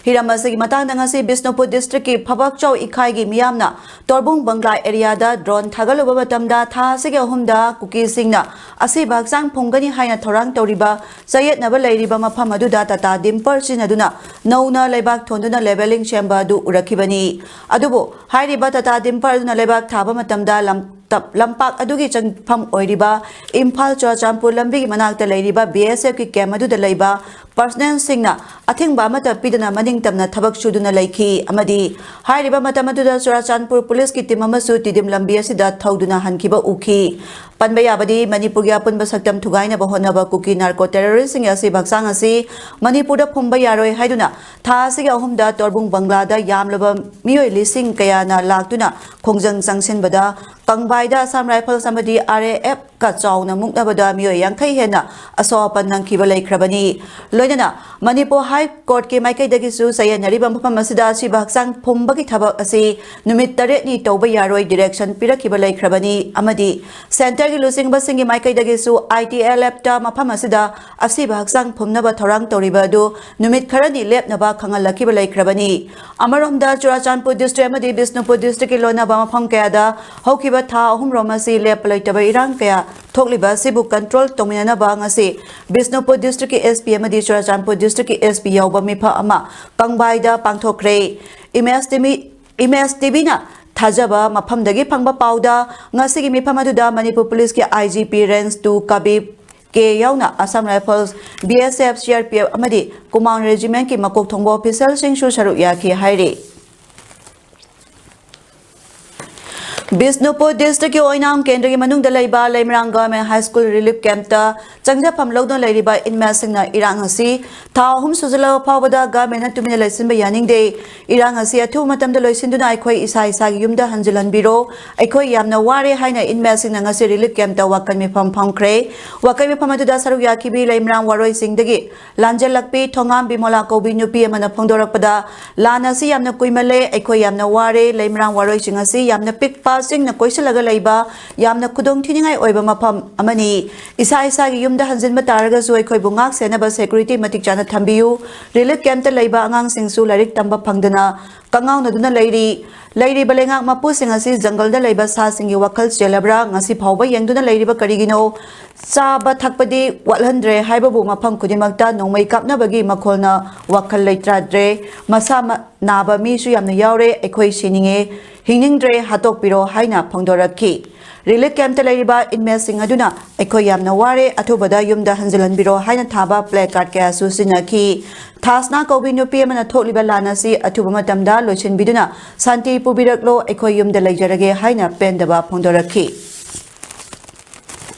ꯍꯤꯔꯝ ꯑꯁꯤꯒꯤ ꯃꯇꯥꯡꯗ ꯉꯁꯤ ꯕꯤꯁꯅꯨꯄꯨꯔ districtꯀꯤ ꯐꯕꯥꯛꯆꯧ ꯏꯈꯥꯏꯒꯤ ꯃꯤꯌꯥꯝꯅ ꯇꯣꯔꯕꯨꯡ ꯕꯪꯒ꯭ꯂꯥ areaꯗ drone ꯊꯥꯒꯠꯂꯨꯕ ꯃꯇꯝꯗ, ꯊꯥ ꯑꯁꯤꯒꯤ ꯑꯍꯨꯝꯗ ꯀꯨꯀꯤꯁꯤꯡꯅ ꯑꯁꯤꯕ ꯍꯛꯆꯥꯡ ꯐꯨꯝꯒꯅꯤ ꯍꯥꯏꯅ ꯊꯧꯔꯥꯡ ꯇꯧꯔꯤꯕ ꯆꯌꯦꯠꯅꯕ ꯂꯩꯔꯤꯕ ꯃꯐꯝ ꯑꯗꯨꯗ Tata dumper ꯁꯤꯖꯤꯟꯅꯗꯨꯅ ꯅꯧꯅ ꯂꯩꯕꯥꯛ ꯊꯣꯟꯗꯨꯅ levelling ꯁꯦꯝꯕ ꯑꯗꯨ ꯎꯔꯛꯈꯤꯕꯅꯤ꯫ ꯑꯗꯨꯕꯨ ꯍꯥꯏꯔꯤꯕ Tata dumper ꯑꯗꯨꯅ ꯂꯩꯕꯥꯛ ꯊꯥꯕ ꯃꯇꯝꯗ ꯂꯝ ꯇꯞ ꯂꯝꯄꯥꯛ ꯑꯗꯨꯒꯤ ꯆꯪꯐꯝ ꯑꯣꯏꯔꯤꯕ ꯏꯝꯐꯥꯜ ꯆꯨꯔꯥꯆꯥꯟꯄꯨꯔ ꯂꯝꯕꯤꯒꯤ ꯃꯅꯥꯛꯇ ꯂꯩꯔꯤꯕ ꯕꯤ ꯑꯦꯁ ꯑꯦꯐꯀꯤ ꯀꯦꯝꯞ ꯑꯗꯨꯗ ꯂꯩꯕ ꯄꯔꯁꯅꯦꯜꯁꯤꯡꯅ ꯑꯊꯤꯡꯕ ꯑꯃꯠꯇ ꯄꯤꯗꯅ ꯃꯅꯤꯡ ꯇꯝꯅ ꯊꯕꯛ ꯁꯨꯗꯨꯅ ꯂꯩꯈꯤ ꯑꯃꯗꯤ ꯍꯥꯏꯔꯤꯕ ꯃꯇꯝ ꯑꯗꯨꯗ ꯆꯨꯔꯥꯆꯥꯟꯄꯨꯔ ꯄꯨꯂꯤꯁꯀꯤ ꯇꯤꯝ ꯑꯃꯁꯨ ꯇꯤꯗꯤꯝ ꯂꯝꯕꯤ ꯑꯁꯤꯗ ꯊꯧꯗꯨꯅ ꯍꯟꯈꯤꯕ ꯎꯈꯤ꯫ ꯄꯟꯕ ꯌꯥꯕꯗꯤ ꯃꯅꯤꯄꯨꯔꯒꯤ ꯑꯄꯨꯟꯕ ꯁꯛꯇꯝ ꯊꯨꯒꯥꯏꯅꯕ ꯍꯣꯠꯅꯕ ꯀꯨꯀꯤ ꯅꯥꯔꯀꯣ ꯇꯦꯔꯣꯔꯤꯁꯁꯤꯡꯒꯤ ꯑꯁꯤꯕ ꯍꯛꯆꯥꯡ ꯑꯁꯤ ꯃꯅꯤꯄꯨꯔꯗ ꯐꯨꯝꯕ ꯌꯥꯔꯣꯏ ꯍꯥꯏꯗꯨꯅ ꯊꯥ ꯑꯁꯤꯒꯤ ꯑꯍꯨꯝꯗ ꯇꯣꯔꯕꯨꯡ ꯕꯪꯒ꯭ꯂꯥꯗ ꯌꯥꯝꯂꯕ ꯃꯤꯑꯣꯏ ꯂꯤꯁꯤꯡ ꯀꯌꯥꯅ ꯂꯥꯛꯇꯨꯅ ꯈꯣꯡꯖꯪ ꯆꯪꯁꯤꯟꯕꯗ ꯀꯪꯕꯥꯏꯗ ꯑꯁꯥꯝ ꯔꯥꯏꯐꯜꯁ ꯑꯃꯗꯤ ꯑꯥꯔ ꯑꯦ ꯑꯦꯐ ꯀ ꯆꯥꯎꯅ ꯃꯨꯛꯅꯕꯗ ꯃꯤꯑꯣꯏ ꯌꯥꯡꯈꯩ ꯍꯦꯟꯅ ꯑꯁꯣꯛ ꯑꯄꯟ ꯅꯪꯈꯤꯕ ꯂꯩꯈ꯭ꯔꯕꯅꯤ꯫ ꯂꯣꯏꯅꯅ ꯃꯅꯤꯄꯨꯔ ꯍꯥꯏ ꯀꯣꯔꯠꯀꯤ ꯃꯥꯏꯀꯩꯗꯒꯤꯁꯨ ꯆꯌꯦꯠꯅꯔꯤꯕ ꯃꯐꯝ ꯑꯁꯤꯗ ꯑꯁꯤꯕ ꯍꯛꯆꯥꯡ ꯐꯨꯝꯕꯒꯤ ꯊꯕꯛ ꯑꯁꯤ ꯅꯨꯃꯤꯠ ꯇꯔꯦꯠꯅꯤ ꯇꯧꯕ ꯌꯥꯔꯣꯏ ꯗꯤꯔꯦꯛꯁꯟ ꯄꯤꯔꯛꯈꯤꯕ ꯂꯩꯈ꯭ꯔꯕꯅꯤ ꯑꯃꯗꯤ ꯁꯦꯟꯇꯔꯒꯤ ꯂꯨꯆꯤꯡꯕꯁꯤꯡꯒꯤ ꯃꯥꯏꯀꯩꯗꯒꯤꯁꯨ ꯑꯥꯏ ꯇꯤ ꯑꯦꯜ ꯑꯦꯐꯇ ꯃꯐꯝ ꯑꯁꯤꯗ ꯑꯁꯤꯕ ꯍꯛꯆꯥꯡ ꯐꯨꯝꯅꯕ ꯊꯧꯔꯥꯡ ꯇꯧꯔꯤꯕ ꯑꯗꯨ ꯅꯨꯃꯤꯠ ꯈꯔꯅꯤ ꯂꯦꯞꯅꯕ ꯈꯪꯍꯜꯂꯛꯈꯤꯕ ꯂꯩꯈ꯭ꯔꯕꯅꯤ꯫ ꯑꯃꯔꯣꯝꯗ ꯆꯨꯔꯥꯆꯥꯟꯄꯨꯔ ꯗꯤꯁꯇ꯭ꯔꯤꯛ ꯑꯃꯗꯤ ꯕꯤꯁꯅꯨꯄꯨꯔ ꯗꯤꯁꯇ꯭ꯔꯤꯛꯀꯤ ꯂꯣꯟꯅꯕ ꯃꯐꯝ ꯀꯌꯥꯗ ꯍꯧꯈꯤꯕ ꯊꯥ ꯑꯍꯨꯝꯔꯣꯝ ꯑꯁꯤ ꯂꯦꯞꯄ ꯂꯩꯇꯕ ꯏꯔꯥꯡ ꯀꯌꯥ ꯊꯣꯛꯂꯤꯕ ꯑꯁꯤꯕꯨ ꯀꯟꯇ꯭ꯔꯣꯜ ꯇꯧꯃꯤꯟꯅꯅꯕ ꯉꯁꯤ ꯕꯤꯁꯅꯨꯄꯨꯔ ꯗꯤꯁꯇ꯭ꯔꯤꯛꯀꯤ ꯑꯦꯁ ꯄꯤ ꯑꯃꯗꯤ ꯆꯨꯔꯥꯆꯥꯟꯄꯨꯔ ꯗꯤꯁꯇ꯭ꯔꯤꯛꯀꯤ ꯑꯦꯁ ꯄꯤ ꯌꯥꯎꯕ ꯃꯤꯐꯝ ꯑꯃ ꯀꯪꯕꯥꯏꯗ ꯄꯥꯡꯊꯣꯛꯈ꯭ꯔꯦ꯫ ꯏꯃꯦꯖ ꯇꯤꯚꯤ, ꯏꯃꯦꯖ ꯇꯤꯚꯤꯅ ꯊꯥꯖꯕ ꯃꯐꯝꯗꯒꯤ ꯐꯪꯕ ꯄꯥꯎꯗ, ꯉꯁꯤꯒꯤ ꯃꯤꯐꯝ ꯑꯗꯨꯗ ꯃꯅꯤꯄꯨꯔ ꯄꯨꯂꯤꯁꯀꯤ I G P range two Kabir K ꯌꯥꯎꯅ Assam rifles, B S F, C R P F ꯑꯃꯗꯤ ꯀꯨꯃꯥꯎꯟ ꯔꯦꯖꯤꯃꯦꯟꯠꯀꯤ ꯃꯀꯣꯛ ꯊꯣꯡꯕ ꯑꯣꯐꯤꯁꯔꯁꯤꯡꯁꯨ ꯁꯔꯨꯛ ꯌꯥꯈꯤ ꯍꯥꯏꯔꯤ꯫ ꯕꯤꯁꯅꯨꯄꯨꯔ ꯗꯤꯁꯇ꯭ꯔꯤꯛꯀꯤ ꯑꯣꯏꯅꯥꯝ ꯀꯦꯟꯗ꯭ꯔꯒꯤ ꯃꯅꯨꯡꯗ ꯂꯩꯕ ꯂꯩꯃꯔꯥꯝ ꯒꯚꯔꯟꯃꯦꯟꯠ ꯍꯥꯏ ꯁ꯭ꯀꯨꯜ ꯔꯤꯂꯤꯐ ꯀꯦꯝꯞꯇ ꯆꯪꯖꯐꯝ ꯂꯧꯗꯨꯅ ꯂꯩꯔꯤꯕ ꯏꯟꯃꯦꯠꯁꯤꯡꯅ ꯏꯔꯥꯡ ꯑꯁꯤ ꯊꯥ ꯑꯍꯨꯝ ꯁꯨꯖꯜꯂꯕ ꯐꯥꯎꯕꯗ ꯒꯚꯔꯟꯃꯦꯟꯠꯅ ꯇꯨꯃꯤꯟꯅ ꯂꯩꯁꯤꯟꯕ ꯌꯥꯅꯤꯡꯗꯦ꯫ ꯏꯔꯥꯡ ꯑꯁꯤ ꯑꯊꯨꯕ ꯃꯇꯝꯗ ꯂꯣꯏꯁꯤꯟꯗꯨꯅ ꯑꯩꯈꯣꯏ ꯏꯁꯥ ꯏꯁꯥꯒꯤ ꯌꯨꯝꯗ ꯍꯟꯖꯤꯜꯍꯟꯕꯤꯔꯣ꯫ ꯑꯩꯈꯣꯏ ꯌꯥꯝꯅ ꯋꯥꯔꯦ ꯍꯥꯏꯅ ꯏꯟꯃꯦꯠꯁꯤꯡꯅ ꯉꯁꯤ ꯔꯤꯂꯤꯐ ꯀꯦꯝꯞꯇ ꯋꯥꯀꯠ ꯃꯤꯐꯝ ꯐꯝꯈ꯭ꯔꯦ꯫ ꯋꯥꯀꯠ ꯃꯤꯐꯝ ꯑꯗꯨꯗ ꯁꯔꯨꯛ ꯌꯥꯈꯤꯕꯤ ꯂꯩꯃꯔꯥꯝ ꯋꯥꯔꯣꯏꯁꯤꯡꯗꯒꯤ ꯂꯥꯟꯖꯦꯜꯂꯛꯄꯤ ꯊꯣꯉꯥꯝ ꯕꯤꯃꯣꯂꯥ ꯀꯧꯕꯤ ꯅꯨꯄꯤ ꯑꯃꯅ ꯐꯣꯡꯗꯣꯔꯛꯄꯗ, ꯂꯥꯟ ꯑꯁꯤ ꯌꯥꯝꯅ ꯀꯨꯏꯃꯜꯂꯦ, ꯑꯩꯈꯣꯏ ꯌꯥꯝꯅ ꯋꯥꯔꯦ, ꯂꯩꯃꯔꯥꯝ ꯋꯥꯔꯣꯏꯁꯤꯡ ꯑꯁꯤ ꯌꯥꯝꯅ ꯄꯤꯛꯄ, ꯆꯤꯡꯅ ꯀꯣꯏꯁꯤꯜꯂꯒ ꯂꯩꯕ, ꯌꯥꯝꯅ ꯈꯨꯗꯣꯡ ꯊꯤꯅꯤꯡꯉꯥꯏ ꯑꯣꯏꯕ ꯃꯐꯝ ꯑꯃꯅꯤ꯫ ꯏꯁꯥ ꯏꯁꯥꯒꯤ ꯌꯨꯝꯗ ꯍꯟꯖꯤꯟꯕ ꯇꯥꯔꯒꯁꯨ ꯑꯩꯈꯣꯏꯕꯨ ꯉꯥꯛ ꯁꯦꯟꯅꯕ ꯁꯦꯀ꯭ꯌꯨꯔꯤꯇꯤ ꯃꯇꯤꯛ ꯆꯥꯅ ꯊꯝꯕꯤꯌꯨ꯫ ꯔꯤꯂꯤꯐ ꯀꯦꯝꯞꯇ ꯂꯩꯕ ꯑꯉꯥꯡꯁꯤꯡꯁꯨ ꯂꯥꯏꯔꯤꯛ ꯇꯝꯕ ꯐꯪꯗꯅ ꯀꯉꯥꯎꯅꯗꯨꯅ ꯂꯩꯔꯤ꯫ ꯂꯩꯔꯤꯕ ꯂꯩꯉꯥꯛ ꯃꯄꯨꯁꯤꯡ ꯑꯁꯤ ꯖꯪꯒꯜꯗ ꯂꯩꯕ ꯁꯥꯁꯤꯡꯒꯤ ꯋꯥꯈꯜ ꯆꯦꯜꯂꯕ꯭ꯔꯥ? ꯉꯁꯤ ꯐꯥꯎꯕ ꯌꯦꯡꯗꯨꯅ ꯂꯩꯔꯤꯕ ꯀꯔꯤꯒꯤꯅꯣ? ꯆꯥꯕ ꯊꯛꯄꯗꯤ ꯋꯥꯠꯍꯟꯗ꯭ꯔꯦ ꯍꯥꯏꯕꯕꯨ ꯃꯐꯝ ꯈꯨꯗꯤꯡꯃꯛꯇ ꯅꯣꯡꯃꯩ ꯀꯥꯞꯅꯕꯒꯤ ꯃꯈꯣꯜꯅ ꯋꯥꯈꯜ ꯂꯩꯇ꯭ꯔꯥꯗ꯭ꯔꯦ꯫ ꯃꯁꯥ ꯃ-, ꯅꯥꯕ ꯃꯤꯁꯨ ꯌꯥꯝꯅ ꯌꯥꯎꯔꯦ꯫ ꯑꯩꯈꯣꯏ ꯁꯤꯅꯤꯡꯉꯦ꯫ "ꯍꯤꯡꯅꯤꯡꯗ꯭ꯔꯦ, ꯍꯥꯠꯇꯣꯛꯄꯤꯔꯣ" ꯍꯥꯏꯅ ꯐꯣꯡꯗꯣꯔꯛꯈꯤ꯫ ꯔꯤꯂꯤꯐ ꯀꯦꯝꯞꯇ ꯂꯩꯔꯤꯕ ꯏꯟꯃꯦꯠꯁꯤꯡ ꯑꯗꯨꯅ "ꯑꯩꯈꯣꯏ ꯌꯥꯝꯅ ꯋꯥꯔꯦ, ꯑꯊꯨꯕꯗ ꯌꯨꯝꯗ ꯍꯟꯖꯤꯜꯍꯟꯕꯤꯔꯣ" ꯍꯥꯏꯅ ꯊꯥꯕ ꯄ꯭ꯂꯦ ꯀꯥꯔꯗ ꯀꯌꯥꯁꯨ ꯁꯤꯖꯤꯟꯅꯈꯤ꯫ ꯊꯥꯁꯅꯥ ꯀꯧꯕꯤ ꯅꯨꯄꯤ ꯑꯃꯅ "ꯊꯣꯛꯂꯤꯕ ꯂꯥꯟ ꯑꯁꯤ ꯑꯊꯨꯕ ꯃꯇꯝꯗ ꯂꯣꯏꯁꯤꯟꯕꯤꯗꯨꯅ ꯁꯥꯟꯇꯤ ꯄꯨꯕꯤꯔꯛꯂꯣ, ꯑꯩꯈꯣꯏ ꯌꯨꯝꯗ ꯂꯩꯖꯔꯒꯦ" ꯍꯥꯏꯅ ꯄꯦꯟꯗꯕ ꯐꯣꯡꯗꯣꯔꯛꯈꯤ꯫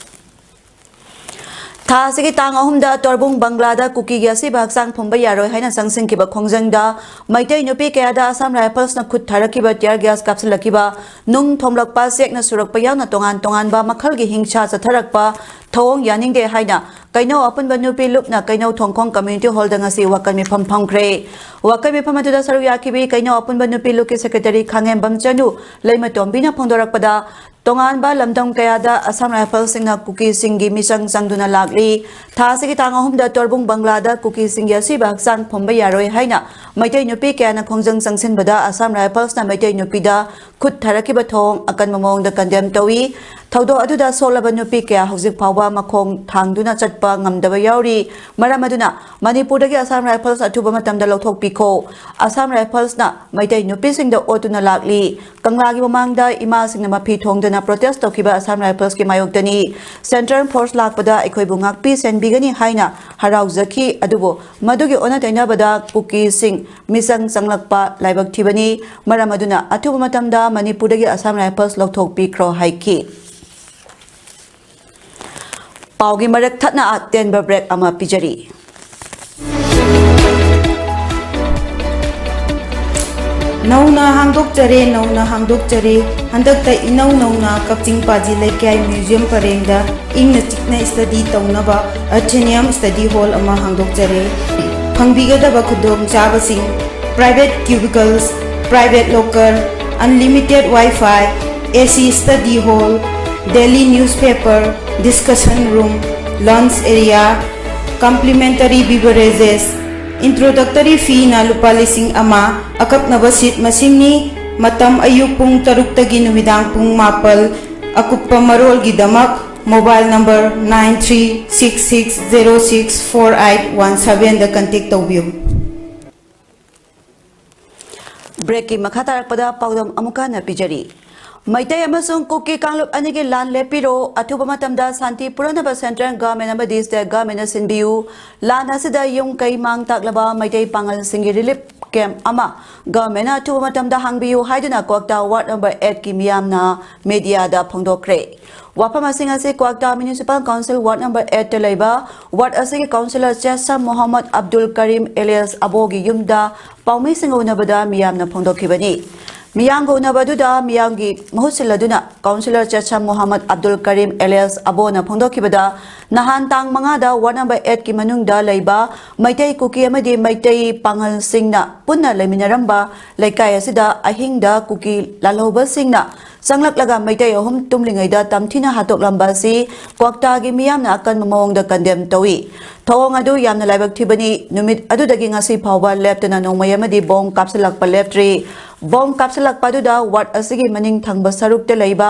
ꯊꯥ ꯑꯁꯤꯒꯤ ꯇꯥꯡ ꯑꯍꯨꯝꯗ ꯇꯣꯔꯕꯨꯡ ꯕꯪꯒ꯭ꯂꯥꯗ ꯀꯨꯀꯤꯒꯤ ꯑꯁꯤꯕ ꯍꯛꯆꯥꯡ ꯐꯨꯝꯕ ꯌꯥꯔꯣꯏ ꯍꯥꯏꯅ ꯆꯪꯁꯤꯟꯈꯤꯕ ꯈꯣꯡꯖꯪꯗ ꯃꯩꯇꯩ ꯅꯨꯄꯤ ꯀꯌꯥꯗ ꯑꯁꯥꯝ ꯔꯥꯏꯐꯜꯁꯅ ꯈꯨꯠ ꯊꯥꯔꯛꯈꯤꯕ ꯇꯤꯌꯔ ꯒ꯭ꯌꯥꯁ ꯀꯥꯞꯁꯤꯜꯂꯛꯈꯤꯕ, ꯅꯨꯡ ꯊꯣꯝꯂꯛꯄ, ꯆꯦꯛꯅ ꯁꯨꯔꯛꯄ ꯌꯥꯎꯅ ꯇꯣꯉꯥꯟ ꯇꯣꯉꯥꯟꯕ ꯃꯈꯜꯒꯤ ꯍꯤꯡꯁꯥ ꯆꯠꯊꯔꯛꯄ ꯊꯧꯑꯣꯡ ꯌꯥꯅꯤꯡꯗꯦ ꯍꯥꯏꯅ ꯀꯩꯅꯧ ꯑꯄꯨꯟꯕ ꯅꯨꯄꯤ ꯂꯨꯞꯅ ꯀꯩꯅꯧ ꯊꯣꯡꯈꯣꯡ ꯀꯝꯃ꯭ꯌꯨꯅꯤꯇꯤ ꯍꯣꯜꯗ ꯉꯁꯤ ꯋꯥꯀꯜ ꯃꯤꯐꯝ ꯐꯝꯈ꯭ꯔꯦ꯫ ꯋꯥꯀꯜ ꯃꯤꯐꯝ ꯑꯗꯨꯗ ꯁꯔꯨꯛ ꯌꯥꯈꯤꯕꯤ ꯀꯩꯅꯧ ꯑꯄꯨꯟꯕ ꯅꯨꯄꯤ ꯂꯨꯞꯀꯤ ꯁꯦꯀ꯭ꯔꯦꯇꯔꯤ ꯈꯥꯉꯦꯝꯕꯝ ꯆꯅꯨ ꯂꯩꯃꯇꯣꯝꯕꯤꯅ ꯐꯣꯡꯗꯣꯔꯛꯄꯗ, ꯇꯣꯉꯥꯟꯕ ꯂꯝꯗꯝ ꯀꯌꯥꯗ ꯑꯁꯥꯝ ꯔꯥꯏꯐꯜꯁꯤꯡꯅ ꯀꯨꯀꯤꯁꯤꯡꯒꯤ ꯃꯤꯆꯪ ꯆꯪꯗꯨꯅ ꯂꯥꯛꯂꯤ꯫ ꯊꯥ ꯑꯁꯤꯒꯤ ꯇꯥꯡ ꯑꯍꯨꯝꯗ ꯇꯣꯔꯕꯨꯡ ꯕꯪꯒ꯭ꯂꯥꯗ ꯀꯨꯀꯤꯁꯤꯡꯒꯤ ꯑꯁꯤꯕ ꯍꯛꯆꯥꯡ ꯐꯨꯝꯕ ꯌꯥꯔꯣꯏ ꯍꯥꯏꯅ ꯃꯩꯇꯩ ꯅꯨꯄꯤ ꯀꯌꯥꯅ ꯈꯣꯡꯖꯪ ꯆꯪꯁꯤꯟꯕꯗ ꯑꯁꯥꯝ ꯔꯥꯏꯐꯜꯁꯅ ꯃꯩꯇꯩ ꯅꯨꯄꯤꯗ ꯈꯨꯠ ꯊꯥꯔꯛꯈꯤꯕ ꯊꯧꯑꯣꯡ ꯑꯀꯟꯕ ꯃꯑꯣꯡꯗ ꯀꯟꯗꯦꯝ ꯇꯧꯏ꯫ ꯊꯧꯗꯣꯛ ꯑꯗꯨꯗ ꯁꯣꯛꯂꯕ ꯅꯨꯄꯤ ꯀꯌꯥ ꯍꯧꯖꯤꯛ ꯐꯥꯎꯕ ꯃꯈꯣꯡ ꯊꯥꯡꯗꯨꯅ ꯆꯠꯄ ꯉꯝꯗꯕ ꯌꯥꯎꯔꯤ꯫ ꯃꯔꯝ ꯑꯗꯨꯅ ꯃꯅꯤꯄꯨꯔꯗꯒꯤ ꯑꯁꯥꯝ ꯔꯥꯏꯐꯜꯁ ꯑꯊꯨꯕ ꯃꯇꯝꯗ ꯂꯧꯊꯣꯛꯄꯤꯈꯣ꯫ ꯑꯁꯥꯝ ꯔꯥꯏꯐꯜꯁꯅ ꯃꯩꯇꯩ ꯅꯨꯄꯤꯁꯤꯡꯗ ꯑꯣꯠꯇꯨꯅ ꯂꯥꯛꯂꯤ꯫ ꯀꯪꯂꯥꯒꯤ ꯃꯃꯥꯡꯗ ꯏꯃꯥꯁꯤꯡꯅ ꯃꯐꯤ ꯊꯣꯡꯗꯨꯅ ꯄ꯭ꯔꯣꯇꯦꯁ ꯇꯧꯈꯤꯕ ꯑꯁꯥꯝ ꯔꯥꯏꯐꯜꯁꯀꯤ ꯃꯥꯌꯣꯛꯇꯅꯤ꯫ ꯁꯦꯟꯇ꯭ꯔꯦꯜ ꯐꯣꯔꯁ ꯂꯥꯛꯄꯗ ꯑꯩꯈꯣꯏꯕꯨ ꯉꯥꯛꯄꯤ ꯁꯦꯟꯕꯤꯒꯅꯤ ꯍꯥꯏꯅ ꯍꯔꯥꯎꯖꯈꯤ, ꯑꯗꯨꯕꯨ ꯃꯗꯨꯒꯤ ꯑꯣꯟꯅ ꯇꯩꯅꯕꯗ ꯀꯨꯀꯤꯁꯤꯡ ꯃꯤꯆꯪ ꯆꯪꯂꯛꯄ ꯂꯥꯏꯕꯛ ꯊꯤꯕꯅꯤ꯫ ꯃꯔꯝ ꯑꯗꯨꯅ ꯑꯊꯨꯕ ꯃꯇꯝꯗ ꯃꯅꯤꯄꯨꯔꯗꯒꯤ ꯑꯁꯥꯝ ꯔꯥꯏꯐꯜꯁ ꯂꯧꯊꯣꯛꯄꯤꯈ꯭ꯔꯣ ꯍꯥꯏꯈꯤ꯫ ꯄꯥꯎꯒꯤ ꯃꯔꯛ ꯊꯠꯅ ꯑꯇꯦꯟꯕ ꯕ꯭ꯔꯦꯛ ꯑꯃ ꯄꯤꯖꯔꯤ꯫ ꯅꯧꯅ ꯍꯥꯡꯗꯣꯛꯆꯔꯦ, ꯅꯧꯅ ꯍꯥꯡꯗꯣꯛꯆꯔꯦ꯫ ꯍꯟꯗꯛꯇ ꯏꯅꯧ ꯅꯧꯅ ꯀꯛꯆꯤꯡ ꯄꯥꯖꯤ ꯂꯩꯀꯥꯏ ꯃ꯭ꯌꯨꯖꯤꯌꯝ ꯄꯔꯦꯡꯗ ꯏꯪꯅ ꯆꯤꯛꯅ ꯁ꯭ꯇꯗꯤ ꯇꯧꯅꯕ ꯑꯊꯦꯅꯤꯌꯝ ꯁ꯭ꯇꯗꯤ ꯍꯣꯜ ꯑꯃ ꯍꯥꯡꯗꯣꯛꯆꯔꯦ꯫ ꯐꯪꯕꯤꯒꯗꯕ ꯈꯨꯗꯣꯡꯆꯥꯕꯁꯤꯡ: private cubicles, private locker, unlimited Wi-Fi, A C study hall, daily newspaper, discussion room, lounge area, complimentary beverages, introductory feeꯅ ꯂꯨꯄꯥ ꯂꯤꯁꯤꯡ ꯑꯃ, ꯑꯀꯛꯅꯕ seat ꯃꯁꯤꯡꯅꯤ꯫ ꯃꯇꯝ ꯑꯌꯨꯛ ꯄꯨꯡ ꯇꯔꯨꯛꯇꯒꯤ ꯅꯨꯃꯤꯗꯥꯡ ꯄꯨꯡ ꯃꯥꯄꯜ꯫ ꯑꯀꯨꯞꯄ ꯃꯔꯣꯜꯒꯤꯗꯃꯛ mobile number nine three six six zero six four eight one sevenꯗ contact ꯇꯧꯕꯤꯌꯨ꯫ ꯕ꯭ꯔꯦꯛꯀꯤ ꯃꯈꯥ ꯇꯥꯔꯛꯄꯗ ꯄꯥꯎꯗꯝ ꯑꯃꯨꯛ ꯍꯟꯅ ꯄꯤꯖꯔꯤ꯫ ꯃꯩꯇꯩ ꯑꯃꯁꯨꯡ ꯀꯨꯀꯤ ꯀꯥꯡꯂꯨꯞ ꯑꯅꯤꯒꯤ ꯂꯥꯟ ꯂꯦꯞꯄꯤꯔꯣ, ꯑꯊꯨꯕ ꯃꯇꯝꯗ ꯁꯥꯟꯇꯤ ꯄꯨꯔꯛꯅꯕ ꯁꯦꯟꯇ꯭ꯔꯦꯜ ꯒꯚꯔꯟꯃꯦꯟꯠ ꯑꯃꯗꯤ ꯁ꯭ꯇꯦꯠ ꯒꯚꯔꯟꯃꯦꯟꯠꯅ ꯁꯤꯟꯕꯤꯌꯨ, ꯂꯥꯟ ꯑꯁꯤꯗ ꯌꯨꯝ ꯀꯩ ꯃꯥꯡ ꯇꯥꯛꯂꯕ ꯃꯩꯇꯩ ꯄꯥꯉꯜꯁꯤꯡꯒꯤ ꯔꯤꯂꯤꯐ ꯀꯦꯝꯞ ꯑꯃ ꯒꯚꯔꯟꯃꯦꯟꯠꯅ ꯑꯊꯨꯕ ꯃꯇꯝꯗ ꯍꯥꯡꯕꯤꯌꯨ ꯍꯥꯏꯗꯨꯅ ꯀ꯭ꯋꯥꯛꯇꯥ ꯋꯥꯔꯗ ꯅꯝꯕꯔ ꯑꯩꯠꯀꯤ ꯃꯤꯌꯥꯝꯅ ꯃꯦꯗꯤꯌꯥꯗ ꯐꯣꯡꯗꯣꯛꯈ꯭ꯔꯦ꯫ ꯋꯥꯐꯝ ꯑꯁꯤꯡ ꯑꯁꯤ ꯀ꯭ꯋꯥꯛꯇꯥ ꯃ꯭ꯌꯨꯅꯤꯁꯤꯄꯥꯜ ꯀꯥꯎꯟꯁꯤꯜ ꯋꯥꯔꯗ ꯅꯝꯕꯔ ꯑꯩꯠꯇ ꯂꯩꯕ ꯋꯥꯔꯗ ꯑꯁꯤꯒꯤ ꯀꯥꯎꯟꯁꯤꯂꯔ ꯆꯦꯁꯝ ꯃꯣꯍꯝꯃꯗ ꯑꯕꯗꯨꯜ ꯀꯔꯤꯝ ꯑꯦꯂꯤꯌꯥꯁ ꯑꯕꯣꯒꯤ ꯌꯨꯝꯗ ꯄꯥꯎꯃꯤꯁꯤꯡꯒ ꯎꯅꯕꯗ ꯃꯤꯌꯥꯝꯅ ꯐꯣꯡꯗꯣꯛꯈꯤꯕꯅꯤ꯫ ꯃꯤꯌꯥꯝꯒ ꯎꯅꯕ ꯑꯗꯨꯗ ꯃꯤꯌꯥꯝꯒꯤ ꯃꯍꯨꯠ ꯁꯤꯜꯂꯗꯨꯅ ꯀꯥꯎꯟꯁꯤꯂꯔ ꯆꯦꯁꯝ ꯃꯣꯍꯝꯃꯗ ꯑꯕꯗꯨꯜ ꯀꯔꯤꯝ ꯑꯦꯂꯤꯌꯥꯁ ꯑꯕꯣꯅ ꯐꯣꯡꯗꯣꯛꯈꯤꯕꯗ, ꯅꯍꯥꯟ ꯇꯥꯡ ꯃꯉꯥꯗ ꯋꯥꯔꯗ ꯅꯝꯕꯔ ꯑꯩꯠꯀꯤ ꯃꯅꯨꯡꯗ ꯂꯩꯕ ꯃꯩꯇꯩ, ꯀꯨꯀꯤ ꯑꯃꯗꯤ ꯃꯩꯇꯩ ꯄꯥꯉꯜꯁꯤꯡꯅ ꯄꯨꯟꯅ ꯂꯩꯃꯤꯟꯅꯔꯝꯕ ꯂꯩꯀꯥꯏ ꯑꯁꯤꯗ ꯑꯍꯤꯡꯗ ꯀꯨꯀꯤ ꯂꯥꯜꯍꯧꯕꯁꯤꯡꯅ ꯆꯪꯂꯛꯂꯒ ꯃꯩꯇꯩ ꯑꯍꯨꯝ ꯇꯨꯝꯂꯤꯉꯩꯗ ꯇꯝꯊꯤꯅ ꯍꯥꯠꯇꯣꯛꯂꯝꯕ ꯑꯁꯤ ꯀ꯭ꯋꯥꯛꯇꯥꯒꯤ ꯃꯤꯌꯥꯝꯅ ꯑꯀꯟꯕ ꯃꯑꯣꯡꯗ ꯀꯟꯗꯦꯝ ꯇꯧꯏ꯫ ꯊꯧꯑꯣꯡ ꯑꯗꯨ ꯌꯥꯝꯅ ꯂꯥꯏꯕꯛ ꯊꯤꯕꯅꯤ꯫ ꯅꯨꯃꯤꯠ ꯑꯗꯨꯗꯒꯤ ꯉꯁꯤ ꯐꯥꯎꯕ ꯂꯦꯞꯇꯅ ꯅꯣꯡꯃꯩ ꯑꯃꯗꯤ ꯕꯣꯝ ꯀꯥꯞꯁꯤꯜꯂꯛꯄ ꯂꯦꯞꯇ꯭ꯔꯤ꯫ ꯕꯣꯝ ꯀꯥꯞꯁꯤꯜꯂꯛꯄ ꯑꯗꯨꯗ ꯋꯥꯔꯗ ꯑꯁꯤꯒꯤ ꯃꯅꯤꯡ ꯊꯪꯕ ꯁꯔꯨꯛꯇ ꯂꯩꯕ